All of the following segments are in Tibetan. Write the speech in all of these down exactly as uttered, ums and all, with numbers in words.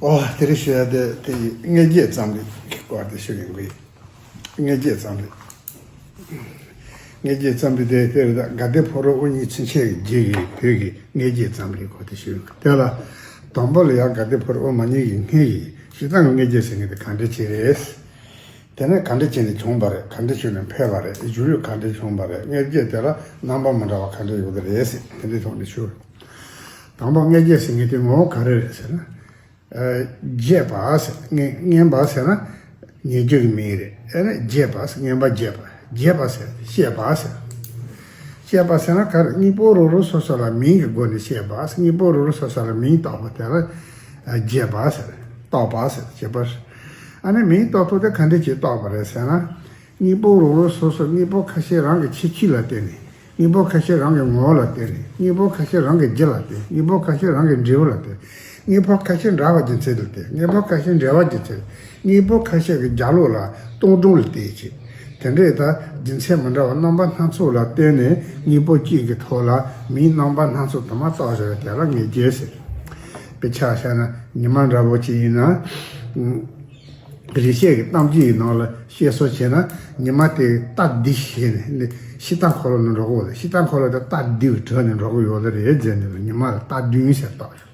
ཨོ། དེ་རིང་ཞུ་ཡ་དེ་དེ་ཡི་མངལ་སྐྱེས་ཙམ་རེ་གི་སྐོར་དེ་ཞུ་ཡིན་གི། མངལ་སྐྱེས་ཙམ་རེ། མངལ་སྐྱེས་ཙམ་རེ་དེ་དེ་རེད། ད་དགའ་ལྡན་ཕོ་རོག་དབུ་བརྙེས་ཚུན་ཆད་ཀྱི་རྗེས་ཀྱི་བོད་ཀྱི་མངལ་སྐྱེས་ཙམ་རེ་སྐོར་དེ་ཞུ་ཡིན་གི། དེ་ལ་དང་པོ་ལ་ཡ་དགའ་ལྡན་ཕོ་རོག་དབུ་མ་བརྙེས་ཀྱི་སྔོན་གྱི་སྤྱིར་བཏང་གི་མངལ་སྐྱེས་ཟེར་མཁན་དེ་ག་འདྲ་ཅིག་རེད། དེ་ནས་ག་འདྲ་བྱས་ནས་བྱུང་བ་རེད། ག་འདྲ་བྱས་ནས་འཕེལ་བ་རེད། གཞུང་ལུགས་ག་འདྲ་བྱུང་བ་རེད། མངལ་སྐྱེས་དེ་ལ་རྣམ་པ་མི་འདྲ་བ་ག་འདྲ་ཡོད་ཀྱི་རེད་ཟེར། དེ་འདྲའི་ཐོག་ནས་ཞུ། དང་པོ་མངལ་སྐྱེས་ཟེར་མཁན་དེ་ངོ་བོ་ག་རེ་རེད་ཟེར་ན། ཨ། སྐྱེས་པ་ཟེར། མངལ་མངལ་པ་ཟེར་ན་ཉེ་རྒྱུ་གི་མིང་རེད། ཨ་ནི་སྐྱེས་པ་ཟེར། མངལ་པ་སྐྱེས་པ། སྐྱེས་པ་ཟེར། སྐྱེས་པ་ཟེར། སྐྱེས་པ་ཟེར་ན་ག་རེ། དངོས་པོ་རང་རང་སོ་སོ་ལ་མིང་གི་སྒོ་ནས་སྐྱེས་པ་ཟེར། དངོས་པོ་རང་རང་སོ་སོ་ལ་མིང་བཏགས་པ་དེ་ལ་སྐྱེས་པ་ཟེར། བཏགས་པ་ཟེར། སྐྱེས་པ་ཟེར། ཨ་ནི་མིང་བཏགས་ཐོག་དེ་ག་འདྲ་ཅིག་བཏགས་པ་རེད་ཟེར་ན། དངོས་པོ་རང་རང་སོ་སོ། དངོས་པོ་ཁ་ཤས་རང་གི་ཁྱད་ཆོས་ལ་བརྟེན་ནས། དངོས་པོ་ཁ་ཤས་རང་གི་ངོ་བོ་ལ་བརྟེན་ནས། དངོས་པོ་ཁ་ཤས་རང་གི་རྒྱུ་ལ་བརྟེན། དངོས་པོ་ཁ་ཤས་རང་གི་འབྲས་བུ་ལ་བརྟེན། དངོས་པོ་ཁ་ཤས་འདྲ་བ་རྒྱུ་མཚན་ལ་བརྟེན། དངོས་པོ་ཁ་ཤས་འབྲེལ་བ་རྒྱུ་མཚན། དངོས་པོ་ཁ་ཤས་ཀྱི་རྒྱ་ལོག་ལ་སྟོང་སྒྲུང་ལ་བརྟེན་བྱས། དེ་འདྲའི་ད་རྒྱུ་མཚན་མི་འདྲ་བ་རྣམ་པ་སྣ་ཚོགས་ལ་བརྟེན་ནས་དངོས་པོ་གཅིག་གི་ཐོག་ལ་མིང་རྣམ་པ་སྣ་ཚོགས་དུ་མ་བཏགས་བཞག་པ་དེ་ལ་མངལ་སྐྱེས་ཟེར། དཔེ་ཆ་བཞག་ན་ཉི་མ་འདྲ་པོ་ཅིག་ཡིན་ན། རིག་བྱེད་ཀྱི་གཏམ་རྒྱུད་ཀྱི་ནང་ལ་བཤད་སྲོལ་བྱས་ན། ཉི་མ་དེ་རྟ་བདུན་ཞིག་ནས་ཤིང་རྟ་འཁོར་ལོ་ནས་འགྲོ་གི་ཡོད་རེད། ཤིང་རྟ་འཁོར་ལོ་དེ་རྟ་བདུན་གྱིས་བྲུས་ནས་འགྲོ་གི་ཡོད་རེད་ཟེར་ནས། ཉི་མ་ལ་རྟ་བདུན་ཟེར་བཏགས་བཞག།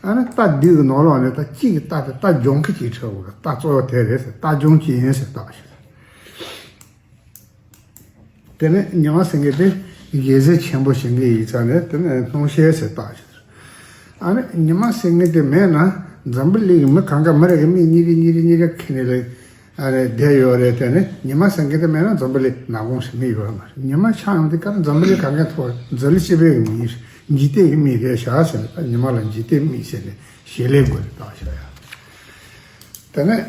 ཨ་ནི་རྟ་བདུན་གྱི་ནང་ལོགས་ནས་ད་གཅིག་གི་རྟ་དེ་རྟ་རྒྱུག་མཁན་གཅིག་འཁྲིད་དགོས། རྟ་གཙོ་བོ་དེ་རེད་ཟེར། རྟ་རྒྱུག་མཁན་ཡིན་ཟེར་བཏགས་བཞག། དེ་ནས་ཉི་མ་ཟེར་མཁན་དེ་དགེ་མཚན་ཆེན་པོ་ཞིག་གི་ཡིག་ཚང་ནས། དེ་ནས་སྣང་ཤས་ཟེར་བཏགས་ཤིང་། ཨ་ནི་ཉི་མ་ཟེར་མཁན་དེ་མེད་ན་འཛམ་བུ་གླིང་གི་མི་གང་ག་མི་རེ་གི་མིག་གཉིས་རེ་གཉིས་རེ་གཉིས་རེ་ཁེངས་ནས་ལ། ཨ་ནི་བསྡད་ཡོད་རེད། དེ་ནས་ཉི་མ་ཟེར་མཁན་དེ་མེད་ན་འཛམ་བུ་གླིང་ནག་ཁུང་ཞིག་མི་ཡོད་མ་རེད། ཉི་མ་ཆགས་ཡོང་དུས་ག་རེ། འཛམ་བུ་གླིང་གང་གའི་ཐོག་འཛམ་གླིང་སྤྱི་པའི་མིང་འཇིག་རྟེན་གྱི་མིང་རེད་བཞག་ཟེར་ནས། ད་ཉི་མ་ལ་འཇིག་རྟེན་མིང་ཟེར་ནས་ཞལ་ལས་དགོས་རེད་བཏགས་བཞག་ཡ། དེ་ནས།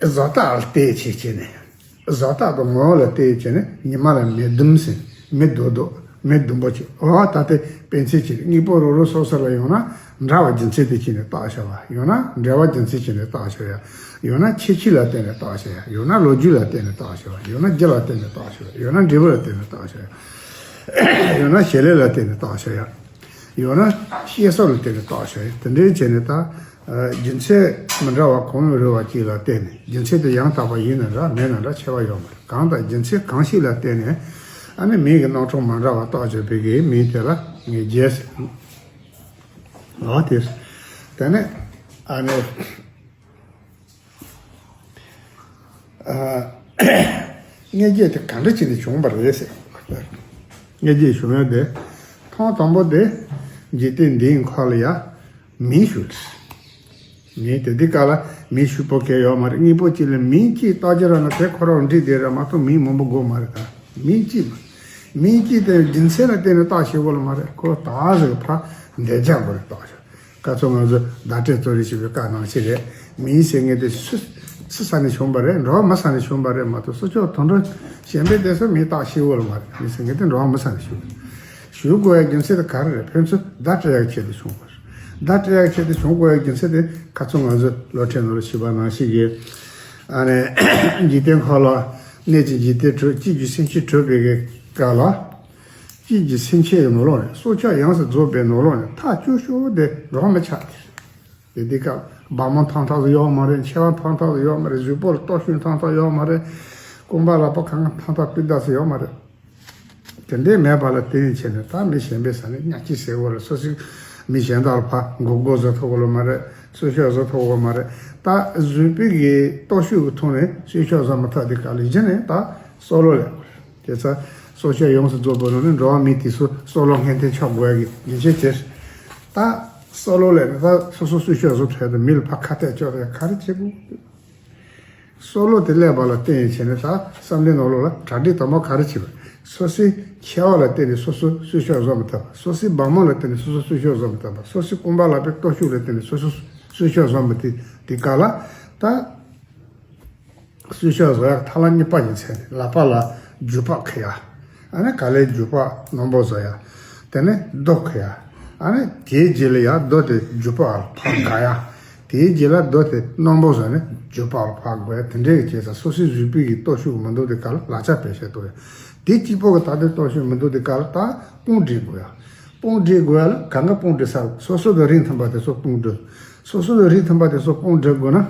བཟོ་ལྟ་ལ་བལྟས་བྱས་བྱས་ནས། བཟོ་ལྟ་དང་ངོ་བོ་ལ་བལྟས་བྱས་ནས་ཉི་མ་ལ་མེ་ཟླུམ་ཟེར། མེ་རྡོག་རྡོག་མེ་ཟླུམ་པོ་ཅིག། འོ་ད་དེ་དཔེ་མཚོན་བྱས་ནས། དངོས་པོ་རང་རང་སོ་སོ་ལ་ཡང་ན་འདྲ་བ་རྒྱུ་མཚན་དུ་བྱས་ནས་བཏགས་བཞག་པ། ཡང་ན་འབྲེལ་བ་རྒྱུ་མཚན་བྱས་ནས་བཏགས་བཞག་ཡ། ཡང་ན་ཁྱད་ཆོས་ལ་བརྟེན་ནས་བཏགས་བཞག་ཡ། ཡང་ན་ལོ་རྒྱུས་ལ་བརྟེན་ནས་བཏགས་བཞག་ཡ། ཡང་ན་རྒྱུ་ལ་བརྟེན་ནས་བཏགས་བཞག་ཡ། ཡང་ན་འབྲས་བུ་ལ་བརྟེན་ནས་བཏགས་བཞག་ཡ། ཡང་ན་བྱེད་ལས་ལ་བརྟེན་ནས་བཏགས་བཞག་ཡ། ཡང་ན་བཤད་སྲོལ་ལ་བརྟེན་ནས་བཏགས་བཞག་ཡ། དེ་འདྲའི་བྱས་ནས་ད། ཨ། རྒྱུ་མཚན་མི་འདྲ་བ་གང་མི་རུང་བ་ཅིག་ལ་བརྟེན་ནས། རྒྱུ་མཚན་དེ་ཡང་དག་པ་ཡིན་ན་འདྲ་མེད་ན་འདྲ་ཁྱད་པར་ཡོད་མ་རེད། གང་ལྟར་རྒྱུ་མཚན་གང་ཞིག་ལ་བརྟེན་ནས། ཨ་ནི་མིང་གི་རྣམ་གྲངས་མི་འདྲ་བ་བཏགས་བྱས་པའི་གི་མིང་དེ་ལ་མངལ་སྐྱེས་ཟེར། འོ་དེ། དེ་ནས་ཨ་ནི། ཨ། མངལ་སྐྱེས་དེ་ག་འདྲ་བྱས་ནས་བྱུང་བ་རེད་ཟེར། མངལ་སྐྱེས་བྱུང་ཡ་དེ། ཐེངས་དང་པོ་དེ་འཇིག་རྟེན་འདིའི་ཁམས་ལ་ཡ་མིང་ཞུགས། མིང་དེ་འདི་ག་ལ་མིང་ཞུགས་པོ་གལ་ཡོད་མ་རེད། དངོས་པོ་གཅིག་ལ་མིང་གཅིག་བཏགས་རྒྱུ་ར་ན་དེ་ཁོ་རང་འགྲིག་བསྡད་ར་མ་གཏོགས་མིང་མང་པོ་དགོས་མ་རེད། ད་མིང་གཅིག་མ། མིང་གཅིག་དེ་རྒྱུ་མཚན་ལ་བརྟེན་ནས་བཏགས་ཤེས་དགོས་ལ་མ་རེད། ཁོ་ད་ཟིག་ཕར་འདེད་རྒྱག་དགོས་རེད། བཏགས་ཤེས། ཁ་ཚོ་ང་ཚོ་བརྡ་སྤྲོད་རྩོམ་རིག་ཞེས་པའི་བཀའ་ནང་བཞིན་རེད། མིང་ཟེར་མཁན་དེ་སུ་སུ་ས་ནས་བྱུང་བ་རེད། འགྲོ་བ་མི་ས་ནས་བྱུང་བ་རེད་མ་གཏོགས། སྲོག་ཆགས་དུད་འགྲོ་གཞན་པའི་དེ་ཚོ་མིང་བཏགས་ཤེས་དགོས་ལ་མ་རེད། མིང་ཟེར་མཁན་དེ་འགྲོ་བ་མི་ས་ནས་བྱུང་བ་རེད། ཞུ་དགོས་ཡ་རྒྱུ་མཚན་དེ་ག་རེ་རེད། ཕན་ཚུན་བརྡ་སྤྲོད་ཡ་ཆེད་དུ་བྱུང་བ་རེད། བརྡ་སྤྲོད་ཡ་ཆེད་དུ་བྱུང་དགོས་ཡ་རྒྱུ་མཚན་དེ་ཁ་ཚོ་ང་ཚོ་སློབ་ཁྲིད་ནང་ལ་ཞུས་པ་ནང་བཞིན་གྱི། ཨ་ནི་འཇིག་རྟེན་ཁམས་ལ་གནས་ཀྱི་འཇིག་རྟེན་གྲུབ། སྐྱེ་རྒྱུ་སེམས་ཅན་གྲུབ་པའི་གི་སྐབས་ལ། སྐྱེ་རྒྱུ་སེམས་ཅན་གྱི་ནང་ལོགས་ནས། སྲོག་ཆགས་ཡོངས་སུ་རྫོགས་པའི་ནང་ལོགས་ནས་ཐག་ཆོད་ཤོས་དེ་འགྲོ་བ་མི་ཆགས་དེ། དེ་འདི་སྐབས་སྦྲ་མོ་ཐང་ཐག་ཏུ་ཡོད་མ་རེད། མཆེ་བ་ཐང་ཐག་ཏུ་ཡོད་མ་རེད། གཟུགས་པོ་ལ་སྟོབས་ཤུགས་ཐང་ཐག་ཡོད་མ་རེད། རྐང་པ་ལག་པ་གང་ག་ཐང་ཐག་སྤུས་དག་ཙམ་ཡོད་མ་རེད། དེ་འདྲའི་མེད་པ་ལ་བརྟེན་བྱས་ནས། ད་མི་གཞན་པའི་ས་ནས་གཉའ་ཁྲི་ཟེར་བ་ལ། སོ་སོའི་མི་གཞན་དག་ལ་ཕར་མགོ་སྐོར་བཟོ་ཐུབ་ཀྱི་ལོ་མ་རེད། གསོལ་ཤོག་བཟོ་ཐུབ་ཀྱི་མ་རེད། ད་གཟུགས་པོའི་གི་སྟོབས་ཤུགས་ཀྱི་ཐོག་ནས་གསོལ་ཤོག་བཟོ་མི་ཐུབ་དུས་སྐབས་ལ་གཞི་ནས་ད་སྲོག་བླུ་ལེན་དགོས་རེད། དེ་ཚེ་སྲོག་ཆགས་ཡོངས་སུ་རྫོགས་པའི་ནང་ནས་འགྲོ་བ་མི་དེ་ཚོ་སྲོག་བླུ་སྔོན་ཐོན་ཆགས་དགོས་ཡ་གི་རྒྱུ་མཚན་དེ། ད་སྲོག་བླུ་ལེན་ནས་ད་སོ་སོ་གསོལ་ཤོག་བཟོ་ཐུབ་དུས་མི་ལ་ཕར་ཁ་གཏད་གཅོག་ཡ་ག་རེ་བྱེད་དགོས། སྲོག་བླུ་དེ་སླེབས་པ་ལ་བརྟེན་བྱས་ནས་ད་བསམ་བློའི་ནང་ལོགས་ལ་གྲ་སྒྲིག་དང་པོ་ག་རེ་བྱེད་པ། སོ་སོའི་མཆེ་བ་ལ་བརྟེན་ནས་སོ་སོ་གསོལ་ཤོག་བཟོ་མི་ཐུབ་པ། སོ་སོའི་སྦྲ་མོ་ལ་བརྟེན་ནས་སོ་སོ་གསོལ་ཤོག་བཟོ་མི་ཐུབ་པ། སོ་སོའི་རྐང་པ་ལག་པའི་སྟོབས་ཤུགས་ལ་བརྟེན་ནས་སོ་སོ་གསོལ་ཤོག་བཟོ་མི་ཐུབ་དུས་སྐབས་ལ། ད་གསོལ་ཤོག་བཟོ་ཡ་ཐབས་ལམ་གཉིས་པ་ཡིན་ཚེ། ལག་པ་ལ་རྒྱུག་པ་འཁུར་ཡ། ཨ་ནི་ག་ལེར་རྒྱུག་པ་རྣོན་པོ་བཟོ་ཡ། དེ་ནས་རྡོ་འཁུར་ཡ། ཨ་ནི་དེའི་རྗེས་ལ་ཡ་རྡོ་དེ་རྒྱུག་པ་ལ་ཕར་དགག་ཡ། དེའི་རྗེས་ལ་རྡོ་དེ་རྣོན་པོ་བཟོས་ནས་རྒྱུག་པ་ལ་ཕར་དགག་ཡ། དེ་འདྲའི་གི་བྱས་ཙང་སོ་སོའི་གཟུགས་པོའི་གི་སྟོབས་ཤུགས་མི་འདུག་དུས་སྐབས་ལ་ལག་ཆ་བེད་སྤྱོད་གཏོང་ཡ། དེ་གཅིག་པོ་གི་ད་ལྟའི་སྟོབས་ཤུགས་མི་འདུག་དུས་སྐབས་ལ་ད་དཔུང་སྒྲིག་དགོས་ཡ། དཔུང་སྒྲིག་དགོས་ཡ་ལ་གང་ག་དཔུང་སྒྲིག་ས། སོ་སོ་དང་རིང་ཐུང་བ་དེ་ཚོ་དཔུང་སྒྲིག། སོ་སོ་ལ་རིགས་མཐུན་པ་དེ་ཚོ་དཔུང་སྒྲིག་དགོས་ན།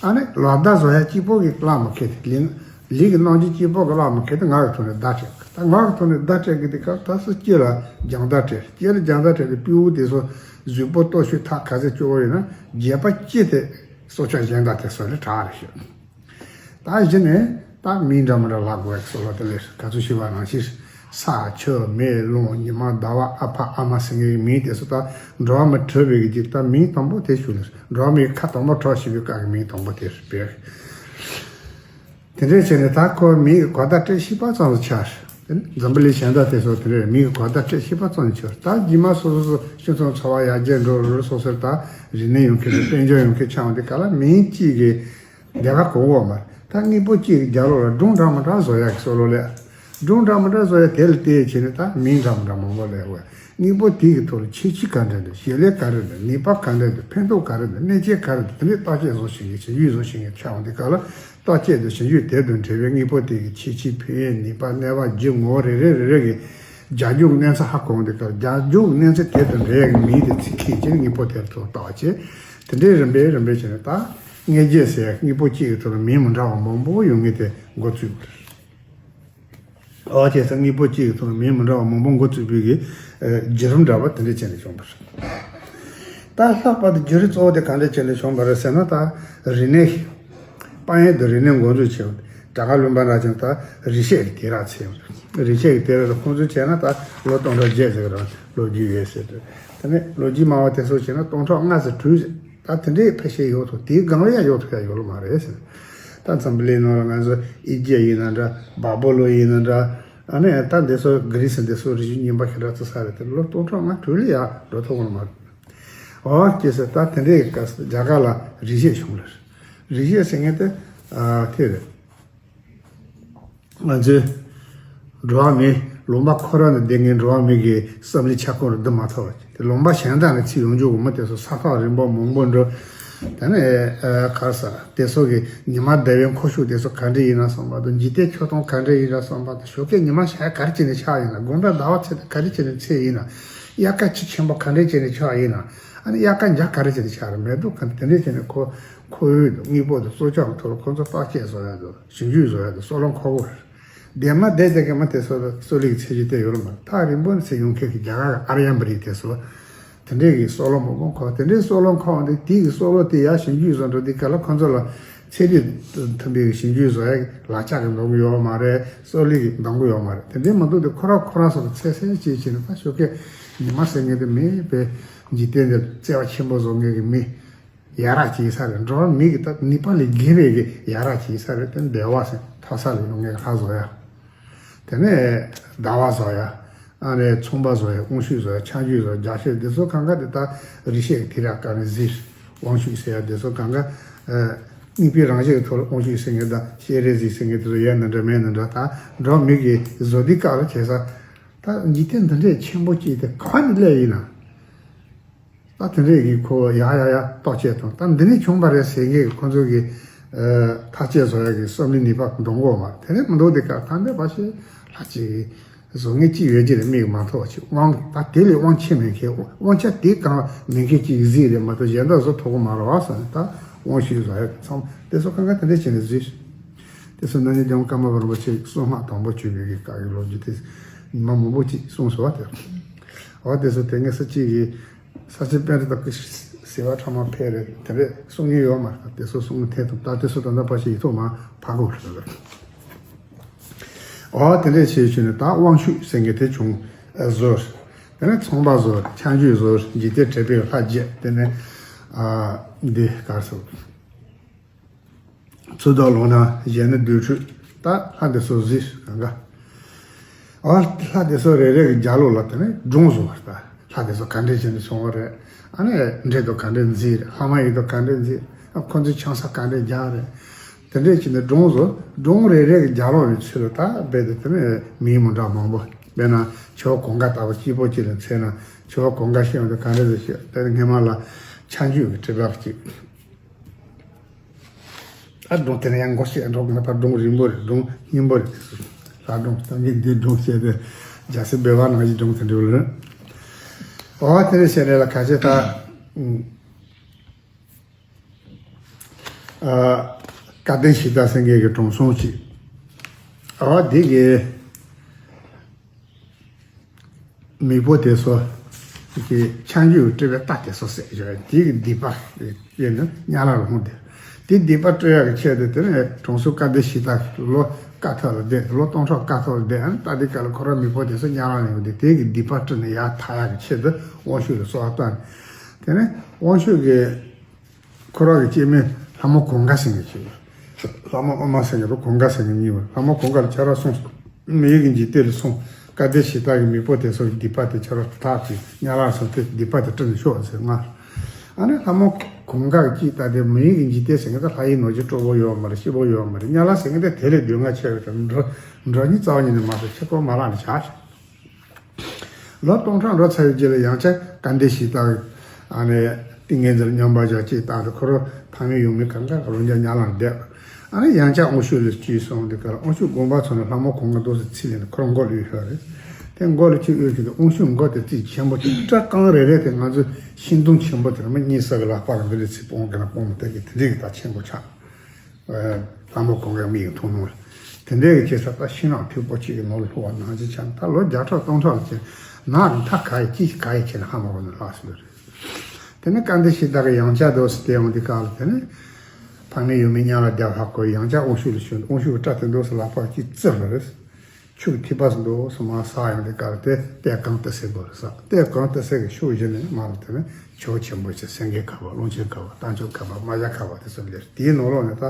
ཨ་ནི་ལག་བརྡ་བཟོ་ཡ་གཅིག་པོ་གིས་བརླག་མི་ཁེལ་ཏེ། ལས་ལས་ཀྱི་རྣམ་འགྱུར་གཅིག་པོ་གིས་བརླག་མི་ཁེལ་ཏེ། ངག་གི་ཐོག་ནས་བརྡ་སྤྲད་དགོས། ད་ངག་གི་ཐོག་ནས་བརྡ་སྤྲད་དགོས་དུས་སྐབས། ད་སུ་སྤྱི་ལ་རྒྱང་བརྡ་སྤྲད། སྤྱི་ལ་རྒྱང་བརྡ་སྤྲད་དེ་སྤྲེའུ་དེ་ཚོ་གཟུགས་པོ་ལྟོ་ཤོད་ཐག་ག་ཚོད་སྐྱོ་བོ་ཡོད་ན། བརྒྱད་པ་སྤྱི་དེ་སྲོག་ཆགས་གཞན་དག་དེ་ཚོ་ལས་དྲག་རེད་ཤག་ད་གཞི་ནས་ད་མིང་འདྲ་མི་འདྲ་བརླག་དགོས་ཡག་སོགས་ལ། དེ་ལས་ག་ཚོད་ཤེས་པ་ནང་བཞིན། ས་ཆུ་མེ་རླུང་ཉི་མ་ཟླ་བ་ཨ་ཕ་ཨ་མ་ཟེར་མཁན་གྱི་མིང་དེ་ཚོ། ད་འགྲོ་བ་མི་གྲུབ་པའི་གི་རྗེས། ད་མིང་དང་པོ་དེ་ཞུ་ལེ། འགྲོ་བ་མིའི་ཁ་དང་པོ་གྲགས་ཤེས་པའི་སྐབས་ཀྱི་མིང་དང་པོ་དེ་རེད་པས། དེ་འདྲས་བྱས་ནས་ད་ཁོ་མིང་གི་གོ་བརྡ་སྤྲད་ཤེས་པ་ཙམ་ལ་ཆགས། དེ་ནི་འཛམ་བུ་གླིང་གཞན་དག་དེ་ཚོ་དེ་འདྲས་མིང་གི་གོ་བརྡ་སྤྲད་ཤེས་པ་ཙམ་ལ་ཆགས། ད་རྗེས་མ་སོ་སོ་སོ་སྤྱི་ཚོགས་འཚོ་བ་ཡར་རྒྱས་འགྲོ་རུ་སོ་སོར་ད་རིག་གནས་ཡོང་མཁན་དང་དཔལ་འབྱོར་ཡོང་མཁན་ཆགས་འོང་དུས་སྐབས་ལ། མིང་གཅིག་གིས་བདེ་བ་གོ་གོ་མ་རེད། ད་དངོས་པོ་གཅིག་གི་རྒྱབ་ལོགས་ལ་སྒྲུང་འདྲ་མི་འདྲ་བཟོ་ཡག་གི་སྲོལ་ལོ་ལས། སྒྲུང་འདྲ་མི་འདྲ་བཟོ་ཡག་དེ་ལ་བལྟས་བྱས་ནས་ད་མིང་འདྲ་མི་འདྲ་མང་པོ་ལས་འོས། དངོས་པོ་དེ་གི་ཐོག་ལ་ཁྱད་ཆོས་ག་འདྲ་འདུག་བྱེད་ལས་ག་འདྲ་འདུག་ནུས་པ་ག་འདྲ་འདུག་ཕན་ཐོགས་ག་རེ་འདུག་གནས་ཆེན་ག་རེ་འདུག་དེ་འདྲའི་བརྟག་དཔྱད་བཟོ་བྱེད་མཁན། ཞིབ་འཇུག་བཟོ་བྱེད་མཁན་ཆགས་འོང་དུས་སྐབས་ལ། བརྟག་དཔྱད་དང་ཞིབ་འཇུག་དེ་དང་འབྲེལ་བའི་དངོས་པོ་དེ་གི་ཁྱད་ཆོས་ཕན་ཡོན། ནུས་པ། གནས་བབ། རྒྱུ། ངོ་བོ་རེ་རེ་རེ་རེ་གི་རྒྱབ་ལྗོངས་གནས་ཚུལ་ཧ་གོ་འོང་དུས་སྐབས། རྒྱབ་ལྗོངས་གནས་ཚུལ་དེ་དང་འབྲེལ་ཡག་གི་མིང་དེ་ཚིག་ཁེངས་བྱས་ནས་དངོས་པོ་དེར་ཐོག་བཏགས་བྱས། དེ་འདྲའི་རིམ་པས་རིམ་པས་བྱས་ནས་ད་དངོས་རྒྱུ་ཟེར་དངོས་པོ་གཅིག་གི་ཐོག་ལ་མིང་མི་འདྲ་བ་མང་པོ་ཡོང་མཁན་དེ་འགོ་བཙུགས་པ་རེད། འོ། བྱས་ཙང་དངོས་པོ་གཅིག་གི་ཐོག་ལ་མིང་མི་འདྲ་བ་མང་པོ་འགོ་བཙུགས་པའི་གི་ཨ་བརྒྱུད་རིམ་འདྲ་བ་དེ་འདྲ་བྱས་ནས་བྱུང་བ་རེད། ད་ལྷག་པར་དུ་བརྒྱུད་རིམ་གཙོ་བོ་དེ་ག་འདྲ་བྱས་ནས་བྱུང་བ་རེད་ཟེར་ན། ད་རིག་གནས་ཤིག་དཔལ་ཡོན་དང་རིག་གནས་འགོ་འཛུགས་བྱས་པ་དེ། དྲ་ག་ལུང་པ་འདྲ་ཅིག་ད་རིག་བྱེད་ཀྱི་དུས་རབས་ཚེས་པ་རེད། རིག་བྱེད་ཀྱི་དུས་རབས་ལ་ཁོང་ཚོས་བྱས་ན་ད་ལོ་སྟོང་ཕྲག་བརྒྱད་ཟེར་གི་རང་ལོ་རྒྱུས་ཡོད་ཟེར་དུས། དེ་ནས་ལོ་རྒྱུས་སྨྲ་བ་དེ་ཚོས་བྱས་ན་སྟོང་ཕྲག་ལྔ་ཙམ་དྲུག་ཙམ། ད་དེ་འདྲའི་ཕལ་ཆེར་ཡོད་དོ། དེའི་སྒང་ལ་ཡང་ཡོད་ཐུབ་ཡ་ཡོད་ལ་མ་རེད་ཟེར། ད་འཛམ་བུ་གླིང་ནང་ལ་ང་ཚོ་ཨི་ཇེབ་ཡིན་ན་འདྲ། བ་བུ་ལོན་ཡིན་ན་འདྲ། ཨ་ནི་ད་འདི་ཚོ་གྷི་རི་སི་འདི་ཚོ་རིག་གཞུང་རྙིང་པ་ཞེ་དྲག་བརྩི་ས་རེད་དེ། ལོ་སྟོང་ཕྲག་ལྔ་དྲུག་ལ་ཡ་འགྲོ་ཐུབ་ཀྱི་མ་རེད། འོ། ཅེས་ཟེར། ད་དེ་འདྲའི་སྐབས་སུ་རྒྱ་གར་ལ་རིག་བྱེད་བྱུང་ལ། རིག་བྱེད་ཟེར་མཁན་དེ་ཨ་དེ་རེད། ང་ཚོའི་འགྲོ་བ་མིའི་ལུང་པ་ཁོ་རང་ནས་བསྡད་མཁན་འགྲོ་བ་མིའི་གི་བསམ་བློའི་ཁྱབ་ཁོངས་ལ་བསྡུ་མ་ཐུབ་པ་དེ། ལུང་པ་གཞན་དག་ནས་ཚུར་ཡོང་རྒྱུ་གི་མི་དེ་ཚོ་ས་ཐག་རིང་པོ་མང་པོ་འགྲོ། དེ་ནས་ཨ་ག་རེ་ཟེར། དེ་ཚོ་གི་ཉི་མ་བསྡད་པའི་མཁོ་ཤུགས་དེ་ཚོ་ག་འདྲ་ཡིན་ན་བསམ་པ་དང་། འཇིག་རྟེན་ཆོས་སྟོན་ག་འདྲ་ཡིན་ན་བསམ་པ་དང་། ཞོགས་ཀས་ཉི་མ་ཤར་ག་རེ་བྱས་ནས་ཆགས་ཡིན་ན། དགོང་དག་ཟླ་བ་ཚེས་ག་རེ་བྱས་ནས་ཚེས་ཡིན་ན། དབྱར་ཁ་དཔྱིད་ཆེན་པོ་ག་འདྲ་བྱས་ནས་ཆགས་ཡིན་ན། ཨ་ནི་དབྱར་ཁ་འཇའ་ག་རེ་བྱས་ནས་ཆགས་རེད། མེ་ཏོག་ག་འདྲ། དེ་འདྲ་བྱས་ནས་ཁོ་ཁོར་ཡུག་དང་དངོས་པོ་དང་སྲོག་ཆགས་ཀྱི་ཐོག་ལ་ཁོ་ཚོ་བརྟག་དཔྱད་བཟོ་ཡ་དང་ཞིབ་འཇུག་བཟོ་ཡ་དང་སྲོག་ལམ་ཁག་པོ་རེད། སྡེར་མ་བསྡད་བསྡད་མཁན་མི་དེ་ཚོ་ལ་གསོ་ལུགས་ཀྱི་ཚད་གཞི་དེ་ཡོད་ལ་མ་རེད། ཐག་རིང་པོ་ནས་ཚུར་ཡོང་མཁན་གྱི་རྒྱ་གར་གྱི་ཨར་ཡན་པ་རིགས་དེ་ཚོ་ལ་དེ་འདྲའི་གི་སྲོག་ལམ་མང་པོ་ཁག་དེ་འདྲའི་སྲོག་ལམ་ཁག་འདི། དེའི་གི་སྲོག་ལམ་དེ་ཡར་ཞིབ་འཇུག་བཟོ་འགྲོ་དུས་སྐབས་ལ་ཁོ་ཚོ་ལ་ཚན་རིག་མཐུན་པའི་གི་ཞིབ་འཇུག་བཟོ་ཡ་གི་ལག་ཆ་གི་འདང་གི་ཡོད་མ་རེད། གསོ་ལུགས་ཀྱི་འདང་གི་ཡོད་མ་རེད། དེ་འདྲའི་མ་གཏོགས་དེ་ཁོ་རང་ཁོ་རང་སོ་སོ་ཚད་ཚད་ཅིག་བྱས་ནས། ད་ཞོགས་ཀས་ཉི་མ་ཟེར་མཁན་དེ་མེད་པའི་འཇིག་རྟེན་འདིར་བརྩེ་བ་ཆེན་པོ་བཟོ་མཁན་གྱི་མི་ཡ་རབས་ཅིག་ཡིན་ས་རེད། འགྲོ་བ་མི་གི་ད་ནུས་པ་ལས་བརྒལ་བའི་གི་ཡ་རབས་ཅིག་ཡིན་ས་རེད། དེ་འདས་པ་ཟེར་མཐོ་ས་ལ་ཡོང་མཁན་ལྷ་བཟོ་ཡ། དེ་ནས་ཟླ་བ་བཟོ་ཡ། ཨ་ནི་ཚོང་པ་བཟོ་ཡ། དབང་ཤུགས་བཟོ་ཡ། ཆང་བཅུད་བཟོ་ཡ། རྒྱ་ཤོད་འདི་ཚོ་གང་ག་དེ་ད་རིག་བྱེད་ཀྱི་དུས་རབས་སྐབས་ནས་གཟིགས། དབང་ཤུགས་ཟེར་ཡ་འདི་ཚོ་གང་ག་ཨ་དངོས་པོའི་རང་བཞིན་གྱི་ཐོག་ལ་དབང་ཤུགས་ཟེར་མཁན་དང་། ཤེས་རིག་གཟིགས་ཟེར་མཁན་དེ་ཚོ་ཡོད་ན་འདྲ་མེད་ན་འདྲ། ད་འགྲོ་བ་མི་གི་བཟོ་དུས་སྐབས་ལ་བྱས་ཙང་། ད་འཇིག་རྟེན་འདི་འདྲའི་ཆེན་པོ་ཅིག་དེ་ག་ནས་སླེབས་ཡིན་ན། ད་དེ་འདྲའི་གི་ཁོ་ཡ་ཡ་ཡ་བརྟག་དཔྱད་དང་། ད་འདི་ནས་བྱུང་བ་རེད་ཟེར་མཁན་གྱི་ཁོ་ཚོ་གི་ཨ་ཐག་གཅོད་བཟོ་ཡ་གི་བསམ་བློའི་ནུས་པ་འདང་གི་ཡོད་མ་རེད། དེ་ནས་མི་འདུག་དེ་ག་གང་འདྲ་བ་ཞིག་ལྷ་གཅིག་གི་བཟོ་མཁན་གཅིག་ཡོད་ཀྱི་རེད། མིག་མ་མཐོང་བ་ཅིག། དབང་ད་དེ་ལས་དབང་ཆེ་མེད་མཁན། དབང་ཆ་དེ་གང་མེད་མཁན་གཅིག་གིས་གཟིགས་རེད་མ་གཏོགས་གཞན་དག་བཟོ་ཐུབ་ཀྱི་མ་རེད་བ་བསམ་ནས། ད་དབང་ཤུགས་བཟོ་ཡ་ཚང་དེ་ཚོ་གང་ག་དེ་འདྲ་བྱས་ནས་གཟིགས། དེ་ཚོ་ན་ནིང་རྒྱལ་བ་ཀརྨ་པ་རིན་པོ་ཆེ་གསུང་སྔགས་དང་པོ་བརྗོད་པའི་གི་སྐབས་ཀྱི་ལོ་རྒྱུས་དེ་ཉི་མ་མང་པོ་ཅིག་གསུངས་སོང་བ་དེ། འོ། དེ་ཚོ་དེ་ངས་ས་གཅིག་གི་ས་སྐྱ་པཎྜི་ཏ་གི་ཟེ་བ་ཁྲ་མ་ཕེབས་རེད། དེ་འདྲས་གསུང་མྱོང་ཡོད་མ་རེད། དེ་ཚོ་གསུང་ཐེངས་དང་། ད་དེ་ཚོ་ད་ལྟ་ཕལ་ཆེར་ཡིག་ཐོག་མར་ཕབ་དགོས་རེད། འོ། དེ་འདྲས་བྱས་བྱས་ནས་ད་དབང་ཤུགས་ཟེར་མཁན་དེ་བྱུང་། ཨ་བཟོ། དེ་ནས་ཚོང་པ་བཟོ། ཆང་བཅུད་བཟོ། འཇིག་རྟེན་དྲེགས་པའི་ལྷ་བརྒྱད། དེ་ནས་ཨ་འདི་ག་རེ་ཟེར། ཚུལ་དང་ལོག་ན་གཞན་ནི་སྡོད་ཁྲོད། ད་ལྷ་འདི་ཚོ་གཟིགས་གང་ག། ཨ་ལྷ་འདི་ཚོ་རེ་རེ་གི་རྒྱབ་ལོགས་ལ་དེ་ནས་སྒྲུང་བཟོ་བ་རེད། ད་ལྷ་འདི་ཚོ་ག་འདྲས་བྱས་ནས་བྱུང་བ་རེད། ཨ་ནི་འདྲེ་དང་ག་འདྲས་འཛིང་རེད། ལྷ་མ་ཡིན་དང་ག་འདྲས་འཛིང་། ཨ་ཁོ་ཚོའི་ཆང་ས་ག་འདྲས་རྒྱག་རེད། དེ་འདྲས་བྱས་ནས་སྒྲུང་བཟོ། སྒྲུང་རེ་རེ་གི་རྒྱབ་ལོགས་ནས་ཚུར་ལ་ད་རྦད་དེ་དེ་ནས་མིང་མི་འདྲ་མང་པོ། དཔེར་ན་ཆུ་བོ་གངྒཱ་ལྟ་བུ་སྐྱིད་པོ་ཅིག་ལ་མཚོན་ན། ཆུ་བོ་གངྒཱ་ཤེས་ཡོང་དུས་ག་འདྲས་ཟེར་ཤེས། དེ་ནས་སྔས་མ་ལ་ཆང་བཅུད་ཀྱི་སྤྲིན་པ་གཅིག། ཨ་སྒྲུང་དེ་ནས་ཡང་མགོ་བཤད་འགྲོ་དགོས་ན་ཕར་སྒྲུང་རིང་པོ་རེད། སྒྲུང་སྙིང་པོ་རེད། དེ་ཚོ་ལྷ་སྒྲུང་གཏམ་གྱི་འདི་སྒྲུང་བཤད་དེ་རྒྱལ་སྲས་སྦས་པ་ནང་བཞིན་སྒྲུང་དེ་འདྲ་རེད། འོ། དེ་ནས་བཤད་རེད་ལ་ཁ་ཤས་ད། སྐལ་ལྡན་ཞིག་ད་སེང་གེ་གི་དྲང་སྲོང་ཅིག་ཨ་བ་འདི་གི་མེས་པོ་དེ་ཚོ་གི་ཆ་འཇུག་སྤྲད་པའི་རྟ་དེ་ཚོ་བསད་བཞག་དེ་གི་སྡིག་པ་ཡིན་ན་གཉའ་ལ་རུང་དེ། དེ་སྡིག་པ་སྤྲད་ཡག་གི་ཆེད་དུ་དེ་ནས་དྲང་སྲོང་སྐལ་ལྡན་ཞིག་ད་ལོ་ཀ་ཐོག་ལ་བསྡད། ལོ་སྟོང་ཕྲག་ཀ་ཐོག་ལ་བསྡད། ཨ་ནི་ད་དེ་ག་ལ་ཁོ་རང་མེས་པོ་དེ་ཚོ་གཉའ་ལ་རུང་དེ་དེ་གི་སྡིག་པ་སྤྲད་ནས་ཡར་ཐར་ཡག་གི་ཆེད་དུ་དབང་ཕྱུག་ལ་གསོལ་བ་བཏབ་ནས། དེ་ནས་དབང་ཕྱུག་གི་ཁོ་རང་གི་སྐྱེ་དམན་ལྷ་མོ་གུང་དཀར་སེང་གེ་ཅིག་ལྷ་མོ་ཨུ་མ་སེང་གེ་དང་གུང་དཀར་སེང་གེ་གཉིས་པ། ལྷ་མོ་གུང་དཀར་ལ་ཁྱེད་རང་སོང་། མི་ཡུལ་གྱི་འཇིག་རྟེན་ལ་སོང་། སྐལ་ལྡན་ཞིག་ད་གི་མེས་པོ་དེ་ཚོ་གི་སྡིག་པ་དེ་ཁྱེད་རང་དག་ཅིག་གཉའ་ལ་སོང་སྟེ་སྡིག་པ་དེ་སྤྲད་ནས་ཤོག་ཟེར་ང་། ཨ་ནི་ལྷ་མོ་གུང་དཀར་གྱིས་ད་དེ་མི་ཡུལ་གྱི་འཇིག་རྟེན་ཟེར་མཁན་ད་ལྷ་ཡི་ནོར་གྱི་སྤྲོ་པོ་ཡོད་མ་རེད། སྐྱིད་པོ་ཡོད་མ་རེད། གཉའ་ལ་ཟེར་མཁན་ད་དེ་ལས་སྡུག་བསྔལ་ཆེ་བའི་འགྲོ་འགྲོ་ཉིད་རྩ་བ་ཉིད་ནས་མ་རེད། ཁྱེད་ཁོ་མ་ལག་ནས་བྱ་ཞིག་ལོ་སྟོང་ཕྲག་འགྲོ་ཚར་བའི་རྗེས་ལ་ཡང་བསྐྱར་སྐལ་ལྡན་ཞིག་ད་ཨ་ནི་ཏིང་ངེ་འཛིན་སྙོམས་པར་འཇུག་ཅིག་བཏང་སྟེ་ཁོ་རང་ཕ་མེས་ཡུལ་མེས་གང་ག་རང་རྒྱ་གཉའ་ལ་བསྡད། ཨ་ནི་ཡང་བསྐྱར་དབང་ཕྱུག་ལ་སྐྱེས་སོང་དེ་ག་ལ་དབང་ཕྱུག་དགོངས་པ་ཚོར་ནས་ལྷ་མོ་གུང་དཀར་འདུག་སེ་ཚིག་ལེན་ནས་ཁོ་རང་མགོ་ལ་གཡུག་ཤོར་རེད། དེ་མགོ་ལ་ཅིག་གཡུག་ཅིག་དེ་དབང་ཕྱུག་མགོ་དེ་རྩིས་ཆེན་པོ་ཅིག་སྐྲ་རྐང་རེ་རེ་དེ་ང་ཚོ་ཤིང་སྡོང་ཆེན་པོ་དེ་རིང་མི་གཉིས་ས་གི་ལག་པ་ལ་འདི་ལས་ཚིག་སྤོང་གི་ན་སྤོང་མི་ཐུབ་གི་དེ་འདྲའི་གི་ད་ཆེན་པོ་ཆགས། ལྷ་མོ་གུང་དཀར་མིག་གིས་མཐོང་ནོ། དེ་འདྲའི་གི་ཆེ་ས་ད་ཤིང་ནགས་མཐུག་པོ་གཅིག་གི་ནང་ལ་ལྷུང་བ་ནང་བཞིན་ཆགས། ད་ལོ་བརྒྱ་ཕྲག་སྟོང་ཕྲག་ལ་ཕྱིན་ནགས་ཀྱི་མཐའ་ག་ཡི་ཅི་ཞིག་ག་ཡི་ཕྱིན་ན་ཧ་མ་གོ་ནས་ལྷག་སོང་རེད། དེ་ནས་སྐལ་ལྡན་ཞིག་ད་གི་ཡང་བསྐྱར་འདུག་སེ་བལྟས་ཡོང་དུས་སྐབས་ལ་དེ་ནས་ཕ་མེས་ཡུལ་མེས་གཉའ་ལ་བསྡད་ལྷག་གོ་ཡང་བསྐྱར་དབང་ཕྱུག་ལ་ཞོན། དབང་ཕྱུག་གི་སྐྲ་དེ་འདུག་སེ་ལག་པ་གཅིག་བཙིར་བ་རེད། ཆུ་གི་ཐིགས་པ་ཟེར་འདུག་སེ་མར་ཟག་ཡོང་དུས་སྐབས་ལ་དེ་ལྟས་གང་ལྟ་སེ་དགོས་རེད་ཟེར། ལྟས་གང་ལྟ་སེ་གི་ཤུགས་བཞི་ནས་མར་དེ་ནས་ཇོ་བོ་ཆེན་པོ་ཆེ་སེང་གེ་ཁ་པ་ཀློང་ཆེན་ཁ་པ་རྟ་མཆོག་ཁ་པ་རྨ་བྱ་ཁ་པ་དེ་ཚོ་སླེབས། དེའི་ནང་ལོགས་ནས་ད་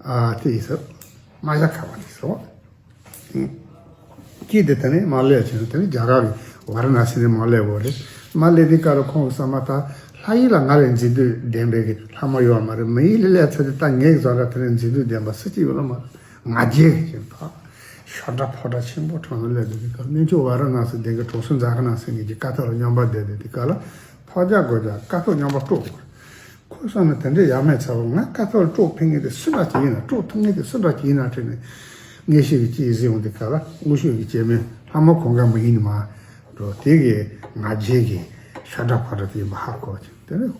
ཨ་དེ་ཡིན་ཟེར། རྨ་བྱ་ཁ་པ་དེ་ཟེར་བ། སྐྱིད་དེ་དེ་ནས་མར་སླེབས་བྱས་ནས་དེ་ནས་རྒྱ་གར་གྱི་ཝཱ་ར་ཎ་སི་ནས་མར་སླེབས་དགོས་རེད། མར་སླེབས་དུས་སྐབས་ལ་ཁོང་གི་བསམ་པ་ད་ལྷ་ཡུལ་ལ་ང་ལས་མཛེས་སྡུག་ལྡན་པའི་གི་ལྷ་མོ་ཡོད་མ་རེད། མི་ཡུལ་ལ་སླེབས་ཚར་དུས་ད་ངའི་བཟོ་འདྲ་དེ་ནས་མཛེས་སྡུག་ལྡན་པ་སུ་གཅིག་ཡོད་ལ་མ་རེད། ང་རྒྱལ་གྱི་ཕ། ཤ་ཁྲག་ཕོ་ཁྲག་ཆེན་པོ་དྲངས་ནས་སླེབས་འདུག་གི་སྐབས་གནས་མཆོག་ཝཱ་ར་ཎ་སི་དེ་གི་གྲོང་གསེབ་ཛ་གྷ་ན་སེང་གེ་གི་ཀ་ཐོག་ལ་སྙོམས་པར་བསྡད་དེ་དེ་ག་ལ་ཕོ་རྒྱག་རྒོད་རྒྱག་ཀ་ཐོག་སྙོམས་པར་དཀྲོག་དགོས། ཁོ་བསམ་ན་དེ་འདྲའི་ཡ་མེད་ཚ་བོ་ང་ཀ་ཐོག་ལ་དཀྲོག་ཕན་ངེས་དེ་སུ་འདྲ་ཅིག་ཡིན་ན། དཀྲོག་ཐུབ་ངེས་དེ་སུ་འདྲ་ཅིག་ཡིན་ན་དྲན་ནས་ངེས་ཤེས་ཀྱི་ཅི་ཟིན་འོང་དེ་ག་ལ་དབང་ཕྱུག་གི་སྐྱེ་དམན་ལྷ་མོ་གུང་དཀར་མ་ཡིན་ནི་མ་འགྲོ་དེ་གི་ང་རྒྱལ་གྱི་ཤ་ཁྲག་ཕོ་ཁྲག་དེ་ཡིན་པ་ཧ་གོ་ཅིག་དེ་ནས་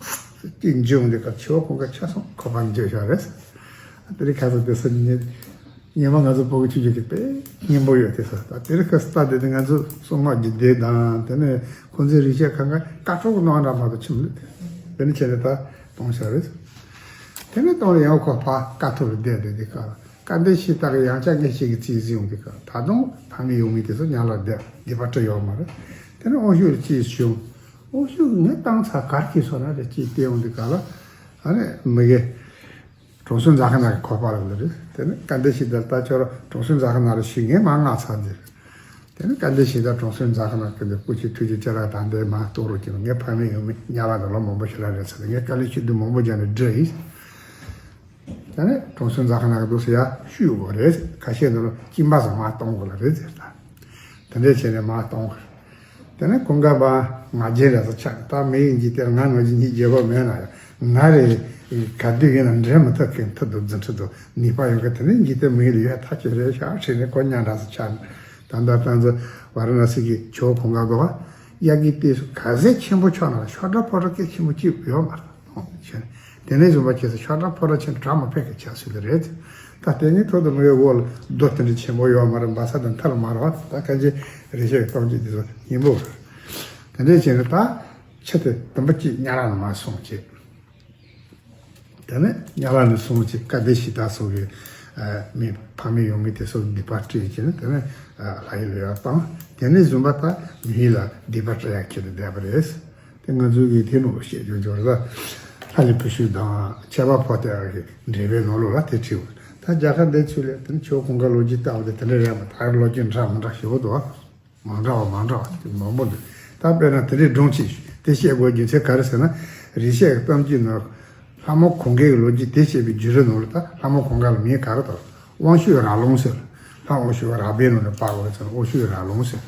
ཅིག་འཇུ་འོང་དེ་ག་ལ་ཆེ་བ་གུང་དཀར་ཆ་སོང་ཁོ་པ་འཇུ་ཤོག་རེད། དེ་རིང་ཁ་སང་དེ་སུ་ཉེ་སྔོན་མ་ང་ཚོ་བོད་ཀྱི་ཆོས་བརྒྱུད་ཀྱི་དཔེ་སྙན་པོ་ཡོད་དེ་ས། ད་དེ་རིང་ཁ་སང་ད་དེ་དེ་ང་ཚོ་གསང་སྔགས་ཀྱི་སྡེ་དང་དེ་ནས་ཁོང་ཚོའི་རིག་བྱེད་གང་ག་བཀའ་ཁྲོམ་གྱི་ནང་འདྲ་མ་གཏོགས་ཕྱིན་མི་འདུག་དེ་ནས་བྱས་ནས་ད་གཏོང་བྱ་རེད། དེ་ནས་གཏོང་ལ་ཡང་ཁོ་ཕ་ཀ་ཐོག་ལ་བསྡད་དེ་དེ་ག་ལ་སྐལ་ལྡན་ཞིག་ད་གི་ཡང་བསྐྱར་ངེས་ཤེས་ཀྱི་རྩིས་ཟིན་འོང་དེ་ག་ལ་ད་དུང་ཕ་མེས་ཡུལ་མེས་དེ་ཚོ་གཉའ་ལ་བསྡད་སྡིག་པ་སྤྲད་ཡོད་མ་རེད། དེ་ནས་དབང་ཕྱུག་ལ་ཅིག་ཞུ། དབང་ཕྱུག་ངས་བཏང་ཚར་གར་གྱིས་སོང་ན་རེད་ཅིག་བལྟས་འོང་དེ་ག་ལ་ཨ་ནི་མི་གེ་གྲོང་གསེབ་ཛ་གྷ་ན་གི་ཁོག་པ་ལ་ལ་རེད། དེ་ནས་སྐལ་ལྡན་ཞིག་དེ་ལ་ད་ཁྱོད་རང་གྲོང་གསེབ་ཛ་གྷ་ན་རུ་ཞུགས། ངས་མར་མངགས་ཚར་འདི་རེད། དེ་ནས་སྐལ་ལྡན་ཞིག་ད་གྲོང་གསེབ་ཛ་གྷ་ན་གི་འདི་སྐུ་མཁྱེན་ཐུགས་རྗེ་ཅི་ར་དང་འདི་མར་གཏོང་རོགས་གྱིས། ངའི་ཕ་མེས་ཡུལ་མེས་གཉའ་ལ་དང་ལོ་མང་པོ་ཞིག་ལ་རེད་ཚར། ངས་དཀའ་ལས་ཆེ་བསྡུ་མང་པོ་བརྒྱབ་ནས་འདྲི་ཡིན། དེ་ནས་གྲོང་གསེབ་ཛ་གྷ་ན་གི་འདུག་སེ་ཡར་བཤུས་དགོས་རེད། ཁ་ཤས་འདི་ལ་གཅིན་པ་ཟ་མར་གཏོང་དགོས་ལ་རེད་ཟེར་ད། དེ་འདྲས་བྱས་ནས་མར་གཏོང་དགོས། དེ་ནས་ཀུན་དགའ་བ་ང་རྒྱལ་ར་ས་ཆགས། ད་མི་ཡི་འཇིག་རྟེན་ང་ང་ཅི་གཉིས་རྒྱལ་པོ་མེད་ན་ཡང་ང་རེ་ག་དུས་ཡིན་ན་འདྲེ་མི་ཐུབ་མཁན་མཐུ་དང་རྫུ་འཕྲུལ་དང་ནུས་པ་ཡོད་མཁན་དེ་ནས་འཇིག་རྟེན་མི་ཡི་ལ་ཡོད་ཐག་ཆོད་རེད་ཤག་བྱས་ནས་ཁོ་གཉའ་འདྲ་ས་ཆགས་ནས། ད་ལྟ་ད་ཚོ་ཝཱ་ར་ཎ་སི་གི་ཇོ་བོ་ཀུན་དགའ་བ་དབྱར་གྱི་ལྟས་སུ་ག་ཚད་ཆེན་པོ་ཆགས་ན་ཤ་ཁྲག་ཕོ་ཁྲག་སྐད་ཆེན་པོ་གཅིག་ཡོད་མ་རེད། དེ་ནས་བཟུང་བ་ཁྱེད་ཚོ་ཤ་ཁྲག་ཕོ་ཁྲག་ཆེན་དྲག་མ་ཕེབས་ཀྱི་ཆགས་སྲིད་དེ་རེད། ད་དེ་ནི་ཐོག་ཏུ་མི་ཡོད་འོག་ལ་རྡོ་དེ་འདྲ་ཆེན་པོ་ཡོད་མ་རེད། འབའ་ས་དང་མཐའ་ལ་མ་རེད་བ། ད་གང་ཅི་རེ་ཞིག་གཏོང་ཅི་དེ་ཚོ་སྙིང་པོ་རེད། དེ་འདྲས་བྱས་ནས་ད་ཆེ་དེ་དུམ་པ་གཅིག་གཉའ་ལ་ནས་མར་སོང་བྱས། དེ་ནས་གཉའ་ལ་ནས་སོང་བྱས་སྐལ་ལྡན་ཞིག་ད་སོགས་ཀྱི་མི་ཕ་མེས་ཡུལ་མེས་དེ་ཚོ་སྡིག་པ་སྤྲད་བྱས་ནས་དེ་ནས་ལྷ་ཡུལ་ལ་ཡར་བཏང་། དེ་ནས་བཟུང་བ་ད་མི་ཡུལ་ལ་སྡིག་པ་སྤྲད་ཡག་ཁྱེད་དུ་བསྡད་པ་རེད། དེ་ང་ཚོའི་གི་དེ་ནོར་བཤད་རྒྱུ་འབྱོར་ལ་ལྷ་ལས་བུ་ཤུལ་དང་ཆད་པ་ཕོག་སྟེ་གི་འབྲེལ་བའི་ནང་ལོགས་ལ་དེ་བྲིས། ད་རྒྱ་གར་འདི་ཚོ་ལས་དེ་ནི་ཆོས་ཀུན་དགའ་ལོ་རྒྱུས་ལྟ་བུ་དེ་དེ་འདྲ་རེད་མ། ད་ལོ་རྒྱུས་འདྲ་མི་འདྲ་ཞེ་པོ་འདུག་མ་འདྲ་བ་མ་འདྲ་བ་དེ་མང་པོ་འདུག་ད་དཔེར་ན་དེ་འདྲའི་སྒྲུང་ཅིག་དེ་བཤད་དགོས་རྒྱུ་མཚན་ག་རེ་ཟེར་ན། རིག་བྱེད་ཀྱི་གཏམ་རྒྱུད་ནང་ལྷ་མོ་གུང་དཀར་གྱི་ལོ་རྒྱུས་དེ་བཤད་པའི་བརྒྱུད་རིམ་ནང་ལ་ད་ལྷ་མོ་གུང་དཀར་ལ་མིང་ག་རེ་བཏགས། དབང་ཕྱུག་ར་ལུང་ཟེར། ལྷ་དབང་ཕྱུག་ར་བའི་ནང་ནས་པར་བ་ཚོ་དབང་ཕྱུག་ར་ལུང་ཟེར།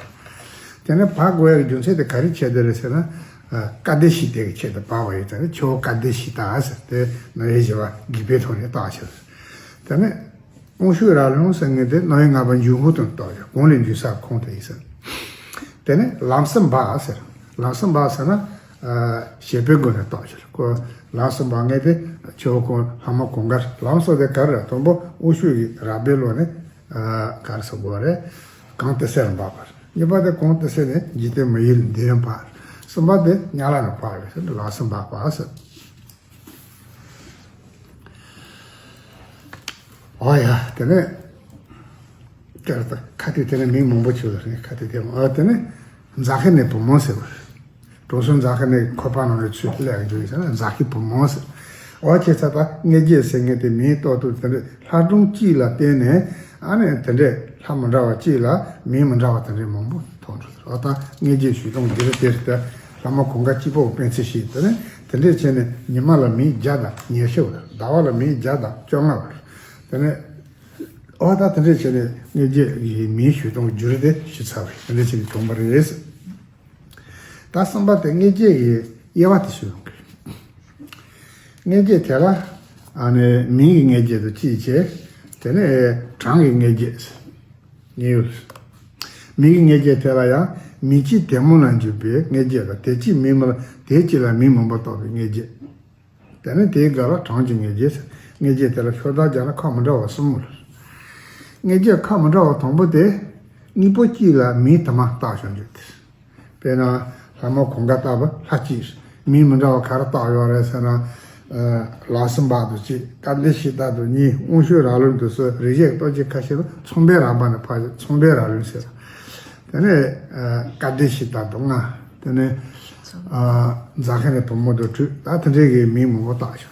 དེ་ནས་པར་དགོས་ཡག་རྒྱུ་མཚན་དེ་ག་རེ་བྱས་དེ་རེད་ཟེར་ན། ཨ། སྐལ་ལྡན་ཞིག་དེ་གི་ཆེད་དུ་པར་བ་ཡོད་དེ་ནས་ཆོས་སྐལ་ལྡན་ཞིག་ད་ཟེར་ཏེ་ནོ་ཡེ་བཞི་པ་དགེ་བའི་ཐོག་ནས་བཏགས་ཕྱིར། དེ་ནས་དབང་ཕྱུག་ར་ལུང་ཟེར་མཁན་དེ་རྣམ་དབྱེ་ལྔ་པ་འབྱུང་ཁུངས་དང་བཏགས་ཡོད། གང་ལས་འབྱུང་ས་ཁོང་དེ་ཡིན་ཟེར། དེ་ནས་ལམ་སེང་འབའ་ཟེར། ལམ་སེང་འབའ་ཟེར་ན། ཨ། བྱེད་པོའི་སྒོ་ནས་བརྟག་ཕྱིར། ཁོ་ལམ་གསུམ་པ་ངེས་དེ་ཆོས་སྐུ་ལྷ་མོ་གུང་དཀར། ལམ་གསུམ་དེ་ག་རེ་རེད། དང་པོ་དབང་ཕྱུག་གི་རགས་པའི་ལུགས་ནས། ཨ། ག་རེ་ཟེར་དགོས་རེད། གང་དེ་སྲིད་ལ་འབབ་པ་རེད། གཉིས་པ་དེ་གང་དེ་སྲིད་ནས་འཇིག་རྟེན་མི་ཡུལ་འདིར་འབབ་པ་རེད། གསུམ་པ་དེ་དམྱལ་བ་ནས་འཕགས་པའི་ལམ་གསུམ་འབབ་པ་ཟེར། ཨོ་ཡ། དེ་ནས་དེར་ད་ཁ་ཐུག་དེ་ནས་མིང་མང་པོ་བྱུང་ལ་རེད། ཁ་ཐུག་དེ་མ། ཨོ། དེ་ནས་ཛ་ཧི་ནའི་བུ་མོ་ཟེར་བ་རེད། གྲོང་གསུམ་ཛ་ཧི་ནའི་ཁོག་པ་ནང་ནས་ཚུར་སླེབས་ཡོང་རྒྱུ་ཡིན་ཟེར་ན་ཛ་ཧིའི་བུ་མོ་ཟེར། ཨོ། ཁྱེད་ཚ་ད་མངལ་སྐྱེས་ཟེར་མཁན་དེ་མིང་བཏགས་དུས་དེ་འདྲའི་ལྷ་སྒྲུང་གཅིག་ལ་བརྟེན་ནས། ཨ་ནི་དེ་འདྲའི་ལྷ་མི་འདྲ་བ་གཅིག་ལ་མིང་མི་འདྲ་བ་དེ་འདྲའི་མང་པོ་ཐོན་འགྲོ། ཨོ། ད་མངལ་སྐྱེས་ཞུ་སྟངས་འདི་རེད། དེ་རེད། ད་ལྷ་མོ་གུང་དཀར་གཅིག་པོ་སྤེལ་ཚུལ་ཞིག་དེ་ནས་དེ་འདྲས་བྱས་ནས་ཉི་མ་ལ་མིང་བརྒྱ་དང་ཉི་ཤུ་བ། ཟླ་བ་ལ་མིང་བརྒྱ་དང་བཅོ་ལྔ་བ། དེ་ནས་ཨོ་ད་དེ་འདྲས་བྱས་ནས་མངལ་སྐྱེས་ཀྱི་མིང་ཞུ་སྟངས་བསྒྱུར་ཏེ་ཞུས་ཚར་བ་རེད། དེ་འདྲས་བྱས་ནས་བྱུང་བ་རེད། ད་གསུམ་པ་དེ་མངལ་སྐྱེས་ཀྱི་དབྱེ་བ་དེ་ཞུ་ཡོང་གི། མངལ་སྐྱེས་དེ་ལ་ཨ་ནི་མིང་གི་མངལ་སྐྱེས་དང་གཅིག་བྱས། དེ་ནས་གྲངས་ཀྱི་མངལ་སྐྱེས་གཉིས་ཡོད། མིང་གི་མངལ་སྐྱེས་དེ་ལ་ཡང་མིང་གཅིག་དེ་མོ་ལ་འཇུག་པའི་མངལ་སྐྱེས་དང་། དེ་གཅིག་མིང་མ་དེ་གཅིག་ལ་མིང་མང་པོ་བཏགས་པའི་མངལ་སྐྱེས། དེ་ནས་དེའི་སྒང་ལ་གྲངས་ཀྱི་མངལ་སྐྱེས། མངལ་སྐྱེས་དེ་ལ་ཤོག་ལྡེབ་རྒྱག་ན་ཁག་མི་འདྲ་བ་གསུམ་ཡོད། མངལ་སྐྱེས་ཁག་མི་འདྲ་བ་དང་པོ་དེ་དངོས་པོ་གཅིག་ལ་མིང་དུ་མ་བཏགས་བྱུང་རྒྱུ་དེ། དཔེར་ན་ལྷ་མོ་གུང་དཀར་ལྟ་བུ་ལྷ་གཅིག་རེད། མིང་མི་འདྲ་བ་ག་རེ་བཏགས་ཡོད་རེད་ཟེར་ན། ཨ། ལམ་གསུམ་པ་དང་གཅིག་སྐལ་ལྡན་ཞིང་དག་དང་གཉིས། དབང་ཕྱུག་རབ་ལོན་དང་གསུམ། རིགས་ཤེས་ཀྱི་སྟོབས་ཀྱིས་ཁ་ཤས་དང་། མཚུངས་པའི་རང་བབས་ནས་འཕགས་ཤིང་། མཚུངས་པའི་རབ་ལོན་ཟེར། དེ་ནས་ཨ། སྐལ་ལྡན་ཞིང་དག་དང་ལྔ། དེ་ནས་ཨ། ཛ་ཧི་ནའི་བུ་མོ་དང་དྲུག་ད་དེ་འདྲའི་གི་མིང་མང་པོ་བཏགས་ཤག་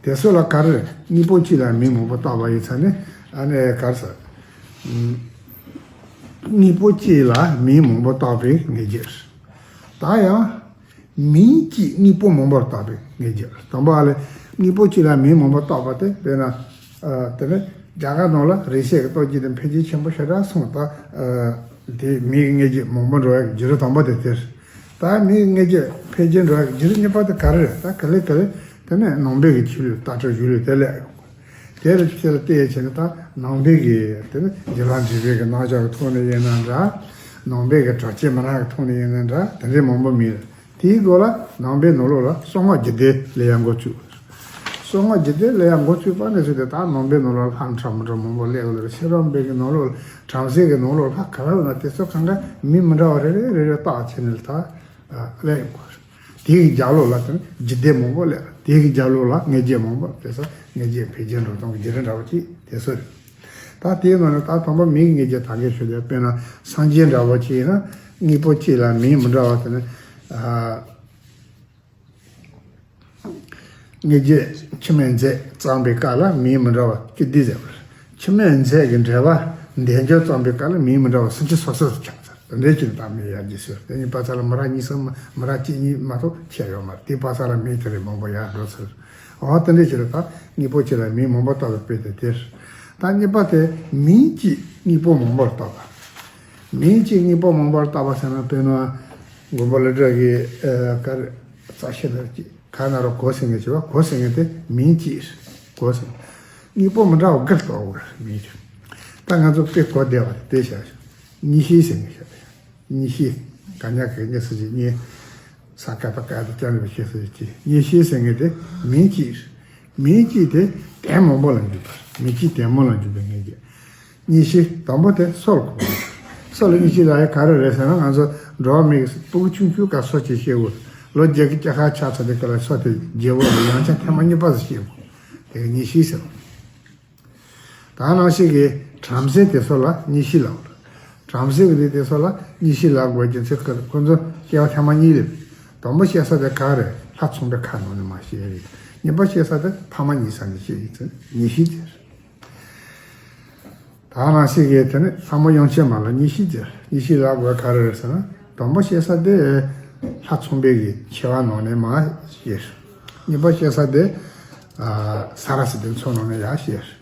དེ་ཚོ་ལ་ག་རེ་དངོས་པོ་གཅིག་ལ་མིང་མང་པོ་བཏགས་པ་ཡིན་ཙང་ནི། ཨ་ནི་ག་རེ་ཟེར། དངོས་པོ་གཅིག་ལ་མིང་མང་པོ་བཏགས་པའི་མངལ་སྐྱེས། ད་ཡང་མིང་གཅིག་དངོས་པོ་མང་པོར་བཏགས་པའི་མངལ་སྐྱེས། དང་པོ་ཨ་ལས་དངོས་པོ་གཅིག་ལ་མིང་མང་པོ་བཏགས་པ་དེ། དཔེར་ན། ཨ། དེ་ནི་རྒྱ་གར་ནང་ལ་རིགས་ཤེས་ཀྱི་སྟོབས་ཀྱིས་དེ་འཕེལ་རྒྱས་ཆེན་པོ་ཞེ་དྲག་སོང་། ད་ཨ། དེ་མིང་གི་མངལ་སྐྱེས་མང་པོ་འགྲོ་ཡག་གི་རྒྱུ་རུ་དང་པོ་དེ་དེ་རེད། ད་མིང་གི་མངལ་སྐྱེས་འཕེལ་རྒྱས་འགྲོ་ཡག་གི་རྒྱུ་རུ་གཉིས་པ་དེ་ག་རེ་རེད། ད་ག་ལེ་ག་ལེ་དེ་ནས་ནང་པའི་གི་ཆོས་ལུགས་ལྟ་གྲུབ་གཞུང་ལུགས་དེ་ལས་དེ་ལ་ཆེ་ལ་བལྟས་བྱས་ནས། ད་ནང་པའི་གི་དེ་ནི་རྗེ་ལ་འཇུག་པའི་གི་རྣམ་གཞག་གི་ཐོག་ནས་ཡིན་ན་འདྲ། ནང་པའི་གི་གྲགས་ཆེན་མན་ངག་གི་ཐོག་ནས་ཡིན་ན་འདྲ། དེ་འདྲའི་མང་པོ་མེད། དེའི་སྒོ་ལ་ནང་པའི་ནང་ལོགས་ལ་གསང་སྔགས་རྒྱུད་སྡེ་ལས་ཡང་འགོ་བཙུགས། གསང་སྔགས་རྒྱུད་སྡེ་ལས་ཡང་འགོ་བཙུགས་པ་ནས་བཟུང་སྟེ། ད་ནང་པའི་ནང་ལོགས་ལ་ལྷ་ཁྲ་མི་ཁྲ་མང་པོ་སླེབས་ཡོད་རེད། ཕྱི་རོལ་པའི་གི་ནང་ལོགས་ལ། བྲམ་ཟེ་གི་ནང་ལོགས་ལ་ལྷ་ག་རེ་ཡོད་ན་དེ་ཚོ་གང་ག་མིང་མི་འདྲ་བ་རེ་རེ་རེ་རེ་བཏགས་བྱས་ནས་ད་སླེབས་ཡོང་གི་རེད། དེའི་རྒྱབ་ལོགས་ལ་དེ་ནི་རྒྱུད་སྡེ་མང་པོ་སླེབས། དེའི་རྒྱབ་ལོགས་ལ་མངལ་སྐྱེས་མང་པོ། དེ་ཚོ་མངལ་སྐྱེས་འཕེལ་རྒྱས་འགྲོ་སྟངས་ཀྱི་རྒྱུ་རུ་འདྲ་བོ་ཅིག་དེ་ཚོ་རེད། ད་དེའི་ནང་ནས་ད་དང་པོ་མིང་གི་མངལ་སྐྱེས་ད་གིན་ཞུས་ཏེ། དཔེར་ན་སངས་རྒྱས་འདྲ་བོ་ཅིག་ཡིན་ན། དངོས་པོ་གཅིག་ལ་མིང་མི་འདྲ་བ་དེ་ནི། ཨ། མངལ་སྐྱེས་འཆི་མེད་མཛད་བརྩམས་པའི་སྐབས་ལ་མིང་མི་འདྲ་བ་བཅུ་བདུན་མཛད་པ་རེད། འཆི་མེད་མཛད་ཀྱི་འགྲེལ་པ་འདས་མཆོད་བརྩམས་པའི་སྐབས་ལ་མིང་མི་འདྲ་བ་སུམ་ཅུ་སོ་གསུམ་ཆགས་ཚར། དེ་འདྲའི་ཕྱིར་ད་མིང་ཡར་རྒྱས་ཟེར། དེ་གཉིས་པ་ཚ་ལ་མི་རབས་གཉིས་གསུམ། མི་རབས་གཅིག་གཉིས་མ་གཏོགས་ཆད་ཡོད་མ་རེད། དེའི་པ་ཚ་ལ་མིང་དེ་རིགས་མང་པོ་ཡར་འགྲོ་ཚར། འོ་དེ་འདྲའི་ཕྱིར་ད་དངོས་པོ་གཅིག་ལ་མིང་མང་པོ་བཏགས་པའི་དཔེ་དེ་དེ་རེད། ད་གཉིས་པ་དེ་མིང་གཅིག་དངོས་པོ་མང་པོར་བཏགས་པ། མིང་གཅིག་དངོས་པོ་མང་པོར་བཏགས་པ་ཟེར་ན། དཔེར་ན་མགོན་པོ་ཀླུ་སྒྲུབ་ཀྱིས། ཨ། ག་རེ། རྩ་ཤེ་ལ་ཅིག་ག་ན་རོ་གོ་ཟེར་མཁན་ཅིག་ཡོད་པ། གོ་ཟེར་མཁན་དེ་མིང་གཅིག་རེད། གོ་ཟེར། དངོས་པོ་མི་འདྲ་བ་དགུ་བཏགས་པ་རེད། མིང་གཅིག་ད་ང་ཚོ་དཔེ་གོ་བདེ་བ་དེ་བཞག་ཤོག་གཉིས་བཞི་ཟེར་མཁན་བཞག་གཉིས་བཞི། ག་ཉག་གི་གཉིས་སུ་ཅིག་གཉིས། ས་ཀ་ད་ཀ་ད་ཀྱ་ནི་བ་ཤེ་སུ་ཅིག་གཉིས་བཞི་ཟེར་མཁན་དེ་མིང་གཅིག་རེད། མིང་གཅིག་དེ་དོན་མང་པོ་ལ་འཇུག་པ་རེད། མིང་གཅིག་དོན་མང་ལ་འཇུག་པའི་མངལ་སྐྱེས། གཉིས་བཞི། དང་པོ་དེ་སོ་ལ་གོ་དགོས། སོ་ལ་གཉིས་བཞི་ལབ་ཡ་ག་རེ་རེད་ཟེར་ན། ང་ཚོ་འགྲོ་བ་མིའི་སྤུ་གུ་ཆུང་ཆུང་སྐབས་སོ་གཅིག་སྐྱེ་དགོས། ལོ་བརྒྱད་ཀྱི་སྐྱེས་སྐར་ཆགས་ཚར་དུས་སྐབས་ལ་སོ་དེ་བརྗེ་བོ་ལ་ཡང་བསྐྱར་ཐེངས་མ་གཉིས་པ་ཞིག་སྐྱེ་དགོས། དེ་གཉིས་བཞི་ཟེར། ད་ནང་བཞིན་གྱི་བྲམ་ཟེ་དེ་ཚོ་ལ་གཉིས་བཞི་ལབ་དགོས། བྲམ་ཟེ་གི་རིགས་དེ་ཚོ་ལ་གཉིས་བཞི་ལབ་དགོས་རྒྱུ་མཚན་ག་རེ། ཁོ་ཚོ་སྐྱེ་བ་ཐེངས་མ་གཉིས་སླེབས། དང་པོ་སྐྱེ་ས་དེ་ག་རེ། ལྷ་མཚུངས་པའི་ཁ་ནང་ནས་མར་སྐྱེས་རེད། གཉིས་པ་སྐྱེ་ས་དེ་ཕ་མ་གཉིས་ས་ནས་སྐྱེས་ཡིན་ཚེ་གཉིས་བཞི་དེ་རེད། ད་ནང་བཞིན་གྱི་དེ་ནི་ལྷ་མོ་དབྱངས་ཅན་མ་ལ་གཉིས་བཞི་དེ་རེད། གཉིས་བཞི་ལབ་དགོས་ག་རེ་རེད་ཟེར་ན། དང་པོ་སྐྱེ་ས་དེ་ལྷ་མཚུངས་པའི་གི་མཆེ་བ་ནང་ནས་མར་སྐྱེས། གཉིས་པ་སྐྱེ་ས་དེ། ཨ། ས་ར་སི་ཏའི་མཚོ་ནང་ནས་ཡར་སྐྱེས།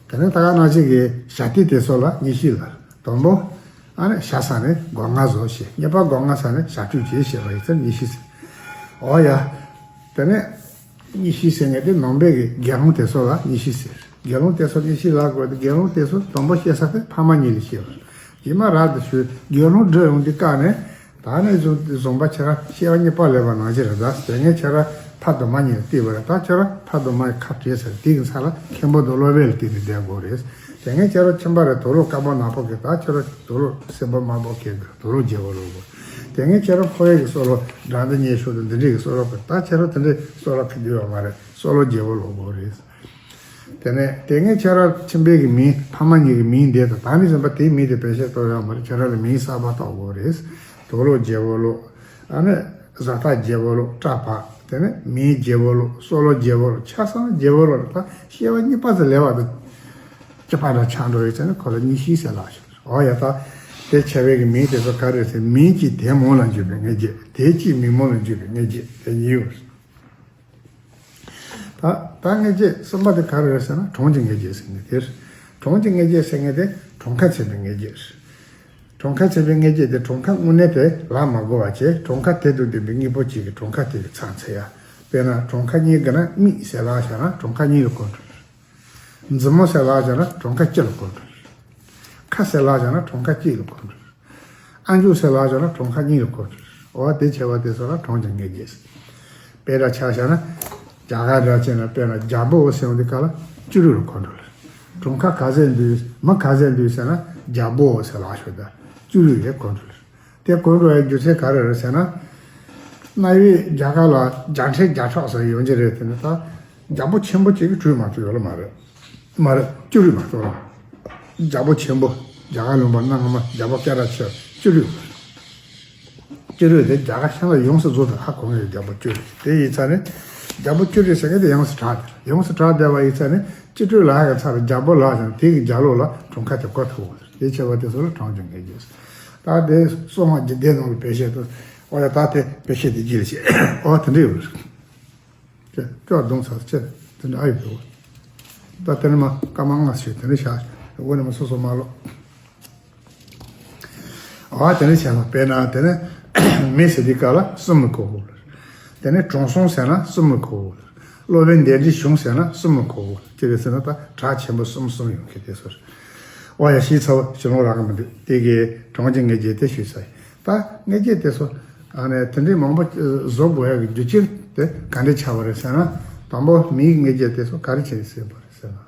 དེ་ནས་ད་ག་ནང་བཞིན་གྱི་བྱ་དེ་དེ་ཚོ་ལ་གཉིས་བཞི་ལབ། དང་པོ་ཨ་ནི་བྱ་ས་ནས་སྒོ་ང་བཟོ་ཞེས། གཉིས་པ་སྒོ་ང་ས་ནས་བྱ་སྤྲོས་བྱེད་ཞེས་པ་ཡིན་ཚེ་གཉིས་བཞི་ཟེར། འོ་ཡ། དེ་ནས་གཉིས་བཞི་ཟེར་མཁན་དེ་ནང་པའི་གི་དགེ་སློང་དེ་ཚོ་ལ་གཉིས་བཞི་ཟེར། དགེ་སློང་དེ་ཚོ་གཉིས་བཞི་ལབ་དགོས་དེ། དགེ་སློང་དེ་ཚོ་དང་པོ་སྐྱེ་ས་དེ་ཕ་མ་གཉིས་ལས་སྐྱེས་པ། ཡིན་མ་རེད་དེ་ཞུ། དགེ་སློང་སྒྲུབ་ཡོང་དུས་ཀ་ནས། ད་ནས་བཟུང་བཟུང་བ་ཁྱེད་རང་སྐྱེ་བ་གཉིས་པ་ལེན་པ་ནང་བཞིན་རེད། ད་དེ་སྔའི་ཁྱེད་རང་ཕ་དང་མ་གཉིས་ལ་བལྟས་པ་རེད། ད་ཁྱེད་རང་ཕ་དང་མ་ཁ་བྲལ་ཚར། དེ་གི་ས་ལ་མཁན་པོ་དང་སློབ་དཔོན་ལ་བརྟེན་ནས་བསྡད་དགོས་རེད། དེ་སྔའི་ཁྱེད་རང་ཁྱིམ་པ་རེད། དུག་ལོག་དཀར་པོ་ནག་པོ་གི། ད་ཁྱེད་རང་དུག་ལོག་སེར་པོ་དམར་པོ་གི་དུག་ལོག་རྒྱལ་པོ་སློབ་དགོས། དེ་སྔའི་ཁྱེད་རང་ཁོ་ཡི་གི་སྲོག་ལོ་དགྲ་འདུལ་གཉེན་ཤོར་དང་འདི་འདྲའི་གི་སྲོག་ལོ་གི། ད་ཁྱེད་རང་དེ་འདྲའི་སྲོག་ལོ་གི་འདུལ་བ་མ་རེད། སྲོག་ལོ་རྒྱལ་པོ་སློབ་དགོས་རེད། དེ་ནས་དེ་སྔའི་ཁྱེད་རང་ཁྱིམ་པའི་གི་མིང་ཕ་མ་གཉིས་ཀྱི་མིང་འདི་དང་ད་ནས་བཟུང་བ་དེའི་མིང་དེ་བེད་སྤྱོད་གཏོང་ཡག་མ་རེད། ཁྱེད་རང་ལ་མིང་གསར་པ་གཏོང་དགོས་རེད། དུག་ལོག་རྒྱལ་པོ་སློབ། ཨ་ནི་བཟའ་ཟླ་རྒྱལ་པོ་སློབ། སྐྲ་བག་དེ་ནས་མིང་རྒྱལ་པོ་སློབ། སྲོག་ལོ་རྒྱལ་པོ་སློབ། ཆ་ཚང་རྒྱལ་པོ་སློབ་རེད། ད་སྐྱེ་བ་གཉིས་པ་ཙམ་ལེན་པ་དང་སྐྱེ་བ་འདྲ་ཆགས་འགྲོ་ཡོད་ཚེ་ནི་ཁོ་ལ་གཉིས་ཤིག་ཟེར་ལབ་ཤོག། འོ་ཡ། ད་དེ་བྱ་བའི་གི་མིང་དེ་ཚོ་ག་རེ་རེད་ཟེར། མིང་གཅིག་དེ་མོ་ལ་འཇུག་པའི་མངོན་རྗེས། དེ་གཅིག་མིང་མོ་ལ་འཇུག་པའི་མངོན་རྗེས། དེ་གཉིས་ཡོད། ད་ད་མངོན་རྗེས་གསུམ་པ་དེ་ག་རེ་རེད་ཟེར་ན། གྲངས་ཀྱི་མངོན་རྗེས་ཟེར་མཁན་དེ་རེད། གྲངས་ཀྱི་མངོན་རྗེས་ཟེར་མཁན་དེ་གྲངས་ཁ་ཆེན་པོའི་མངོན་རྗེས་རེད། གྲངས་ཁ་ཆེན་པོའི་མངོན་རྗེས་དེ་གྲངས་ཁ་དངོས་གནས་དེ་ལབ་མ་དགོས་པ་བྱས། གྲངས་ཁ་དེ་དང་ལྡན་པའི་དངོས་པོ་གཅིག་གི་གྲངས་ཁ་དེ་གི་མཚམས་འཚོལ་ཡ། དཔེར་ན་གྲངས་ཁ་གཉིས་བགོས་ན་མིག་ཟེར་ལབ་བཞག་ན་གྲངས་ཁ་གཉིས་ལ་གོ་འགྲོ། མཛུབ་མོ་ཟེར་ལབ་བཞག་ན་གྲངས་ཁ་གཅིག་ལ་གོ་འགྲོ། ཁ་ཟེར་ལབ་བཞག་ན་གྲངས་ཁ་གཅིག་ལ་གོ་འགྲོ། ཨ་མཆོག་ཟེར་ལབ་བཞག་ན་གྲངས་ཁ་གཉིས་ལ་གོ་འགྲོ། འོ་དེ་བྱས་པ་དེ་ཚོ་ལ་གྲངས་ཀྱི་མངོན་རྗེས། དཔེ་འདྲ་ཆ་བཞག་ན། རྒྱ་གར་འདྲ་བྱས་ན། དཔེར་ན་རྒྱལ་པོ་ཟེར་བ་འདི་ག་ལ་བཅུ་དྲུག་ལ་གོ་འགྲོ་ལ། གྲངས་ཁ་ག་ཚད་འདུག་མི་ག་ཚད་འདུག་ཟེར་ན་རྒྱལ་པོ་ཟེར་ལབ་ཤོག། ད་བཅུ་དྲུག་ལ་གོ་འགྲོ་ལ། དེ་གོ་འགྲོ་བའི་རྒྱུ་མཚན་ག་རེ་རེད་ཟེར་ན། གནའ་བོའི་རྒྱ་གར་ལ་བརྒྱ་ཕྲག་བརྒྱ་ཕྲག་ཟེར་ཡོང་གི་རེད། དེ་ནི་ད་རྒྱལ་པོ་ཆེན་པོ་གཅིག་གི་དྲུག་མ་གཏོགས་ཡོད་ལ་མ་རེད། མ་རེད། བཅུ་དྲུག་མ་གཏོགས་ལ། རྒྱལ་པོ་ཆེན་པོ། རྒྱ་གར་ལུང་པ་གནའ་སྔ་མ་རྒྱལ་པོ་སྐད་གྲགས་ཆེ་བ་བཅུ་དྲུག། བཅུ་དྲུག་དེ་རྒྱ་གར་གཞན་ལ་ཡོངས་སུ་རྫོགས་པའི་ཧ་གོ་ངེས་རྒྱལ་པོ་བཅུ་དྲུག་དེ་ཡིན་ཙང་ནི། རྒྱལ་པོ་བཅུ་དྲུག་ཟེར་མཁན་དེ་ཡོངས་སུ་གྲགས་ཏེ། ཡོངས་སུ་གྲགས་བསྡད་པ་ཡིན་ཙང་ནི་བཅུ་དྲུག་ལ་ཧ་གི་ཚར་རྒྱལ་པོ་ལ་ཡང་དེ་གི་རྒྱལ་ལོ་ལ་གྲངས་ཁ་དེ་གོ་ཐུབ་པ་རེད། དེ་བྱས་པ་དེ་ཚོ་ལ་གྲངས་ཀྱི་མངོན་རྗེས། ད་དེ་གསང་སྔགས་འཇིག་རྟེན་ནང་ལ་བེད་སྤྱོད་དུ། འོ་ཡ། ད་དེ་བེད་སྤྱོད་དེ་རྒྱུད་ལ་བྱེད། འོ་དེ་འདྲ་ཡོད་རེད། ཅེས་སྐྱོ་གདོང་ཚ་ཅེས་དེ་འདྲ་ཨ་ཡོད་དོ། ད་དེ་ནས་མ་སྐར་མ་ལྔ་ཞིག་དེ་འདྲ་བཞག། འོ་ནས་མ་སོ་སོ་མ་ལོ། ཨ་དེ་ནས་བྱས་ན། དཔེར་ན་དེ་ནས་མི་ཟེར་དུས་སྐབས་ལ་གསུམ་ལ་གོ་དགོས་རེད། དེ་ནས་དྲང་སྲོང་ཟེར་ན་གསུམ་ལ་གོ་དགོས་རེད། སློབ་དཔོན་གདན་འདྲེན་གཞུང་ཟེར་ན་གསུམ་ལ་གོ་དགོས་རེད། ཅི་རེད་ཟེར་ན་ད་གྲགས་ཆེན་པོ་གསུམ་གསུམ་ཡོང་གི་དེ་ཚོ་རེད། ཨོ་ཡ། ཤེས་ཚར་བ་ཞིག་ལོང་རག་གི་མི་འདུག་དེ་གའི་གྲངས་ཀྱི་མངོན་རྗེས་དེ་ཞུས་ཚར་ཡིན། ད་མངོན་རྗེས་དེ་ཚོ་ཨ་ནི་དེ་འདྲའི་མང་པོ་བཟོ་དགོས་ཡག་གི་རྒྱུ་རྐྱེན་དེ་ག་འདྲ་ཆགས་པ་རེད་ཟེར་ན། དང་པོ་མིའི་མངོན་རྗེས་དེ་ཚོ་ག་རེ་བྱས་ནས་ཟེར་བ་རེད་ཟེར་ན།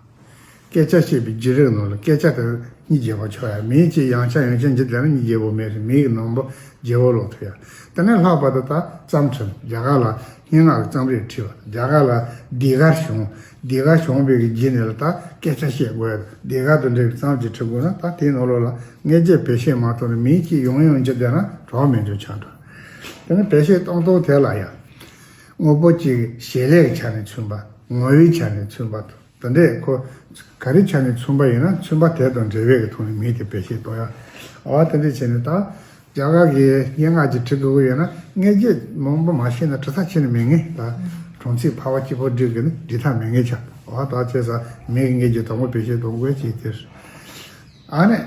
སྐད་ཆ་བཤད་པའི་བརྗོད་རིགས་ནང་ལ་སྐད་ཆ་དེ་གཉིས་རྒྱས་པ་ཆགས་ཡ། མིའི་ཅིག་ཡང་བསྐྱར་ཡང་བསྐྱར་འཇིག་རྟེན་ན་གཉིས་རྒྱས་པོ་མེད་རེད། མིའི་གི་ནང་པོ་རྒྱས་པོ་ལོག་ཐུབ་ཡ། དེ་ནས་ལྷག་པར་དུ་ད་རྩོམ་ཁྲིད། རྒྱ་གར་ལ་སྙན་ངག་གི་རྩོམ་རིག་ཁྲིད་པ། རྒྱ་གར་ལ་ཟློས་གར་སྦྱོང་། ཟློས་གར་སྦྱོང་བའི་གི་རྗེས་ནས་ལ་ད་སྐད་ཆ་བཤད་དགོས་ཡ། ཟློས་གར་དང་འབྲེལ་བའི་རྩོམ་ཅིག་ཁྲིད་དགོས་ན། ད་དེའི་ནང་ལོགས་ལ་མངོན་རྗེས་བེད་སྤྱོད་མ་གཏོང་ན། མིའི་ཅིག་ཡང་ཡང་འཇིག་རྟེན་ན་གྲོགས་མེད་འཇོག་ཆགས་འགྲོ། དེ་ནས་བེད་སྤྱོད་གཏོང་སྟངས་དེ་ལ་ཡ། དངོས་པོ་གཅིག་བྱེད་ལས་ཀྱི་ཆ་ནས་མཚོན་པ། ངོ་བོའི་ཆ་ནས་མཚོན་པ་དང་། དེ་འདྲས་ཁོ་ག་རེ་ཆ་ནས་མཚོན་པ་ཡིན་ན། མཚོན་པ་དེ་དང་འབྲེལ་བའི་གི་ཐོག་ནས་མིང་དེ་བེད་སྤྱོད་གཏོང་ཡ། འོ་དེ་འདྲས་བྱས་ནས་ད་རྒྱ་གར་གྱི་སྙན་ངག་ཅིག་འབྲི་དགོས་ཀྱི་ཡོད་ན། མངོན་རྗེས་མང་པོ་མ་ཤེས་ན་འབྲི་ཐབས་ཁྱོན་ནས་མེད་ངེས། ད་གྲངས་ཚིག་ཕལ་པ་གཅིག་པོ་འབྲི་དགོས་ན་འབྲི་ཐབས་མེད་ངེས་ཆགས། འོ་ད་བྱས་ཙང་མིང་གི་མངོན་རྗེས་དང་པོ་བེད་སྤྱོད་གཏོང་དགོས་ཅིག་དེ་རེད། ཨ་ནི།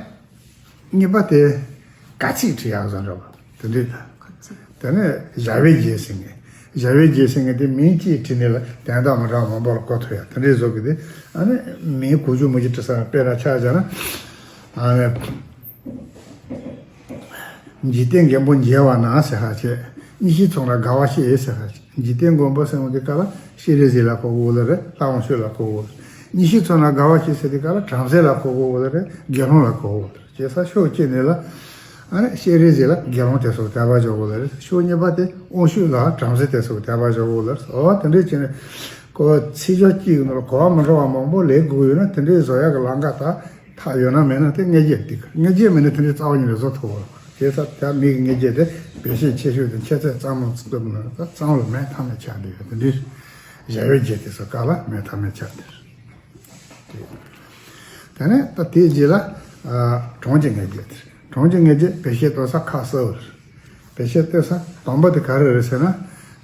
གཉིས་པ་དེ་ག་ཚིག་བྲིས་ཡག་བཟོ་འདྲ་བ་དེ་འདྲས་དང་། དེ་ནས་བྱ་བའི་རྗེས་ཟེར་མཁན། བྱ་བའི་རྗེས་ཟེར་མཁན་དེ་མིང་གཅིག་བྲིས་ནས་ལ་དོན་དག་མི་འདྲ་བ་མང་པོ་ལ་གོ་ཐུབ་ཡ་དེ་འདྲས་བཟོ་གི་དེ། ཨ་ནི་མིང་གོ་རྒྱུ་མི་རྒྱུ་བྲིས་ས་དཔེར་ན་ཆ་བཞག་ན། ཨ་ནི། འཇིག་རྟེན་མགོན་པོ་མཇལ་བ་ན་ཟེར་ཧ་ཆེ། གཉིད་ཤིག་མཚོན་ན་དགའ་བ་སྐྱེ་ཟེར་ཧ་ཆེ། འཇིག་རྟེན་མགོན་པོ་ཟེར་བ་དེ་ག་ལ་སྤྱན་རས་གཟིགས་ལ་གོ་དགོས་ལ་རེད། ལྷ་དབང་ཕྱུག་ལ་གོ་དགོས་ལ་རེད། གཉིད་ཤིག་མཚོན་ན་དགའ་བ་སྐྱེ་ཟེར་དེ་ག་ལ་བྲམ་ཟེ་ལ་གོ་དགོས་ལ་རེད། དགེ་སློང་ལ་གོ་དགོས་ལ་རེད། བྱས་ཙང་ཕྱོགས་གཅིག་ནས་ལ། ཨ་ནི་སྤྱན་རས་གཟིགས་ལ་དགེ་སློང་དེ་ཚོ་དད་པ་འཇོག་དགོས་ལ་རེད། ཕྱོགས་གཉིས་པ་དེ་དབང་ཕྱུག་ལ་བྲམ་ཟེ་དེ་ཚོ་དད་པ་འཇོག་དགོས་ལ་རེད། འོ་དེ་འདྲས་བྱས་ནས་ཁོ་ཚིག་སྦྱོར་གཅིག་གི་ནང་ལ་གོ་བ་མི་འདྲ་བ་མང་པོ་ལེན་དགོས་ཡོད་ན། དེ་འདྲས་བཟོ་ཡག་གི་ལམ་ཁ་ད་ཐག་ཡོད་ན་མེད་ན་དེ་མངོན་རྗེས་འགྲིག་གི། མངོན་རྗེས་མེད་ན་དེ་འདྲའི་རྩ་བ་ཉིད་ནས་བཟོ་ཐུབ་པ་རེད། བྱས་ཙང་ད་མིང་གི་མངོན་རྗེས་དེ་བེད་སྤྱོད་ཆེ་ཤོས་དེ་འཆད་རྩོད་རྩོམ་རྩོམ་ན་ད་རྩོམ་ལ་མེད་ཐབས་མེད་ཆགས་བསྡད་ཡོད། དེ་འདྲའི་བྱ་བའི་རྗེས་དེ་ཚོ་ག་ལ་མེད་ཐབས་མེད་ཆགས་བསྡད་རེད། དེ་ནས་ད་དེའི་རྗེས་ལ་གྲངས་ཀྱི་མངོན་རྗེས་དེ་རེད། གྲངས་ཀྱི་མངོན་རྗེས་བེད་སྤྱོད་གཏོང་ས་ཁག་གསར་བ་རེད། བེད་སྤྱོད་གཏོང་ས་དང་པོ་དེ་ག་རེ་རེད་ཟེར་ན།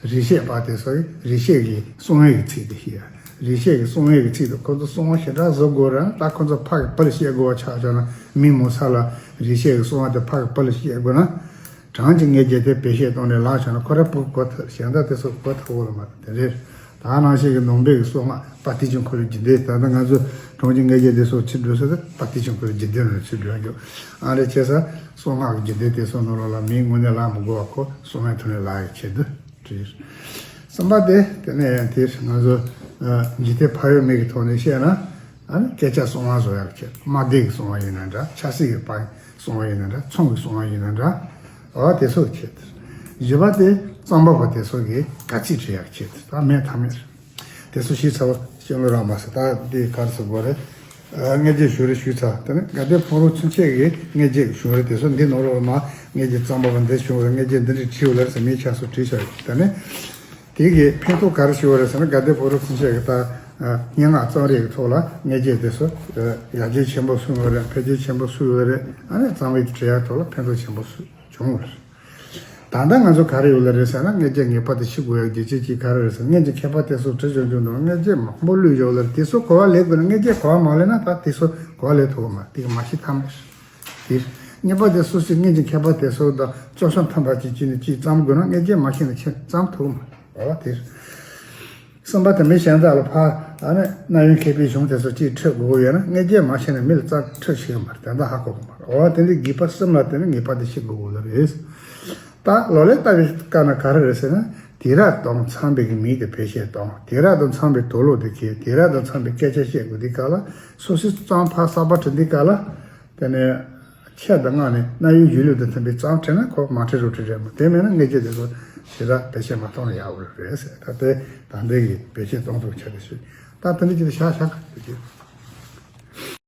རིགས་ཤེས་པ་དེ་ཚོ་ཡིས་རིགས་ཤེས་ཀྱི་གསང་བའི་གི་ཚིག་དེ་ཤེས་ཡ། རིགས་ཤེས་ཀྱི་གསང་བའི་གི་ཚིག་དེ་ཁོ་ཚོ་གསང་བ་ཞེ་དྲག་བཟོ་དགོས་ར། ད་ཁོ་ཚོ་ཕ་གི་བུ་ལ་བཤད་དགོས་པ་ཆགས་བྱུང་ན། མི་མང་ས་ལ་རིགས་ཤེས་ཀྱི་གསང་བ་དེ་ཕ་གི་བུ་ལ་བཤད་དགོས་ན། གྲངས་ཀྱི་མངོན་རྗེས་དེ་བེད་སྤྱོད་གཏོང་ནས་ལག་བྱུང་ན་ཁོ་ར་ཕུག་གོ་ཐུབ། གཞན་དག་དེ་ཚོ་གོ་ཐུབ་གོ་ལ་མ་རེད། དེ་རེད། ད་ནང་བཞིན་གྱི་ནང་པའི་གི་གསང་སྔགས་དཔལ་སྟེང་ཆེན་འཁོར་ལོའི་རྒྱུད་སྡེ། ད་ལྟ་ང་ཚོ་གྲངས་ཅན་མངོན་བརྗོད་སྡེ་སོགས་ཕྱིར་འགྲོ་ས་དེ་དཔལ་སྟེང་ཆེན་འཁོར་ལོའི་རྒྱུད་སྡེ་ནང་ཕྱིར་འགྲོ་རྒྱུ། ཨ་རེ་བྱས་ཙང་གསང་སྔགས་ཀྱི་རྒྱུད་སྡེ་དེ་ཚོ་ནང་ལོགས་ལ་མིང་དངོས་གནས་ལབ་མི་དགོས་པ་ཁོ་གསང་བའི་ཐོག་ནས་ལབ་ཡག་ཆེད་དུ་བྲིས། གསུམ་པ་དེ་དེ་ནས་ཡང་དེ་ང་ཚོ་ཨ་འཇིག་རྟེན་ཕ་ཡུལ་མི་གི་ཐོག་ནས་བཤད་ན། ཨ་ནི་སྐད་ཆ་གསང་བ་བཟོ་ཡག་ཆེད། དམག་སྡེ་གི་གསང་བ་ཡིན་ན་འདྲ། ཆབ་སྲིད་ཀྱི་པ་གསང་བ་ཡིན་ན་འདྲ། ཚོང་གི་གསང་བ་ཡིན་ན་འདྲ། འོ་དེ་ཚོ་གི་ཆེད་དུ། བཞི་པ་དེ་རྩོམ་པ་པོ་དེ་ཚོ་གི་དགག་ཚིག་བྲིས་ཡག་ཆེད་དུ། ད་མེད་ཐབས་མེད་རེད། དེ་ཚོ་ཞུས་ཚར་བ་ཤེས་ལོ་རག་མ་སོང་། ད་འདི་ག་རེ་ཟེར་དགོས་རེད། ཨ་མངོན་བརྗོད་ཞུ་རེ་ཞུས་ཚར། དེ་ནས་དགའ་ལྡན་ཕུན་རོལ་ཚུན་ཆད་ཀྱི་མངོན་བརྗོད་ཀྱི་ཞུ་རེ་དེ་ཚོ་འདི་ནང་ལོགས་ལ་མ་མངོན་བརྗོད་རྩོམ་པ་པོ་འདི་ཞུ་རེ། མངོན་བརྗོད་འདི་འདྲ་བྲིས་ཡོད་ལ་ཟེར་མིང་ཆ་ཚང་བྲིས་བཞག་ཡོད། དེ་ནས། དེ་གི་ཕན་ཐོགས་ག་རེ་ཞིག་ཡོད་རེད་ཟེར་ན། དགའ་ལྡན་ཕུན་རོལ་ཚུན་ཆད་ཀྱི་ད་ཨ་སྙན་ངག་རྩོམ་རིག་གི་ཐོག་ལ་མངོན་བརྗོད་དེ་ཚོ་ཨ་ཡར་རྒྱས་ཆེན་པོ་སོང་ཡོད་རེད། འཕེལ་རྒྱས་ཆེན་པོ་སོང་ཡོད་རེད། ཨ་ནི་རྩོམ་རིག་འབྲི་ཡག་ཐོག་ལ་ཕན་ཐོགས་ཆེན་པོ་སོང་བྱུང་ཡོད་རེད། ད་ལྟ་ང་ཚོ་ག་རེ་ཡོད་ལ་རེད་ཟེར་ན། མངོན་བརྗོད་ངེས་པར་དུ་ཤེས་དགོས་ཡག་རྒྱུ་རྐྱེན་གཅིག་ག་རེ་རེད་ཟེར་ན། སྔོན་གྱི་མཁས་པ་དེ་ཚོ་བྲིས་བྱུང་བྱུང་དང་མངོན་བརྗོད་མང་པོ་བླུས་ཡོད་ལ། དེ་ཚོ་གོ་བ་ལེན་དགོས་ན། མངོན་བརྗོད་གོ་བ་མ་ལེན་ན་ད་དེ་ཚོ་གོ་བ་ལེན་ཐུབ་ཀྱི་མ་རེད། དེ་གི་མ་ཤེས་ཐབས་མེད་རེད། དེ་གཉིས་པ་དེ་སུ་ཞིག་སྔོན་གྱི་མཁས་པ་དེ་ཚོ་དང་སྐྱོ་བསམ་མཐུན་པ་ཅིག་བྱས་ནས་ཅིག་བརྩམ་དགོས་ན། མངོན་བརྗོད་མ་ཤེས་ན་ཅིག་བརྩམ་ཐུབ་མ་རེད། འོ་དེ་རེད། གསུམ་པ་དེ་མི་གཞན་དག་ལ་ཕར་ཨ་ནི་རྣམ་གཡེང་མཁས་པའི་གཞུང་དེ་ཚོ་ཅིག་འཁྲིད་དགོས་ཀྱི་ཡོད་ན། མངོན་བརྗོད་མ་ཤེས་ན་མི་ལ་རྩོམ་འཁྲིད་ཤེས་ཀྱི་མ་རེད། དེ་འདྲ་ཧ་གོ་གི་མ་རེད། འོ་དེ་འདྲའི་དགོས་པ་གསུམ་ལ་བརྟེན་ནས་ངེས་པར་དུ་ཤེས་དགོས་ཀྱི་ལ་རེད། ད་ལོ་ལེགས་ལྟ་བུའི་སྐབས་ན་ག་རེ་རེད་ཟེར་ན། དུས་རབས་དང་འཚམས་པའི་གི་མིང་དེ་བེད་སྤྱོད་གཏོང་། དུས་རབས་དང་འཚམས་པའི་དུག་ལོག་དེ་འཁྱེར། དུས་རབས་དང་འཚམས་པའི་སྐད་ཆ་བཤད་དགོས་དུས་སྐབས་ལ། སོ་སོའི་རྩོམ་ཕར་གསར་པ་བྲིས་དུས་སྐབས་ལ། དེ་ནས་ཆེད་དུ་མངགས་ནས་རྣམ་གཡེང་གཞིས་ལུས་དང་མཐུན་པའི་རྩོམ་བྲིས་ན་ཁོ་མ་བྲིས་རུང་བྲིས་རེད་མོད། དེ་མེད་ན་མངོན་བརྗོད་དེ་ཚོ་ཞེ་དྲག་བེད་སྤྱོད་མ་གཏོང་ན་ཡག་པོ་རེད་ཟེར། ད་དེ་ད་འདི་གི་བེད་སྤྱོད་གཏོང་ཐུབ་ཆ་དེ་ཞུ། ད་དེ་འདྲ་ཅིག་ཏུ་བཞག་བཞག་གི་ཟེར་གྱི།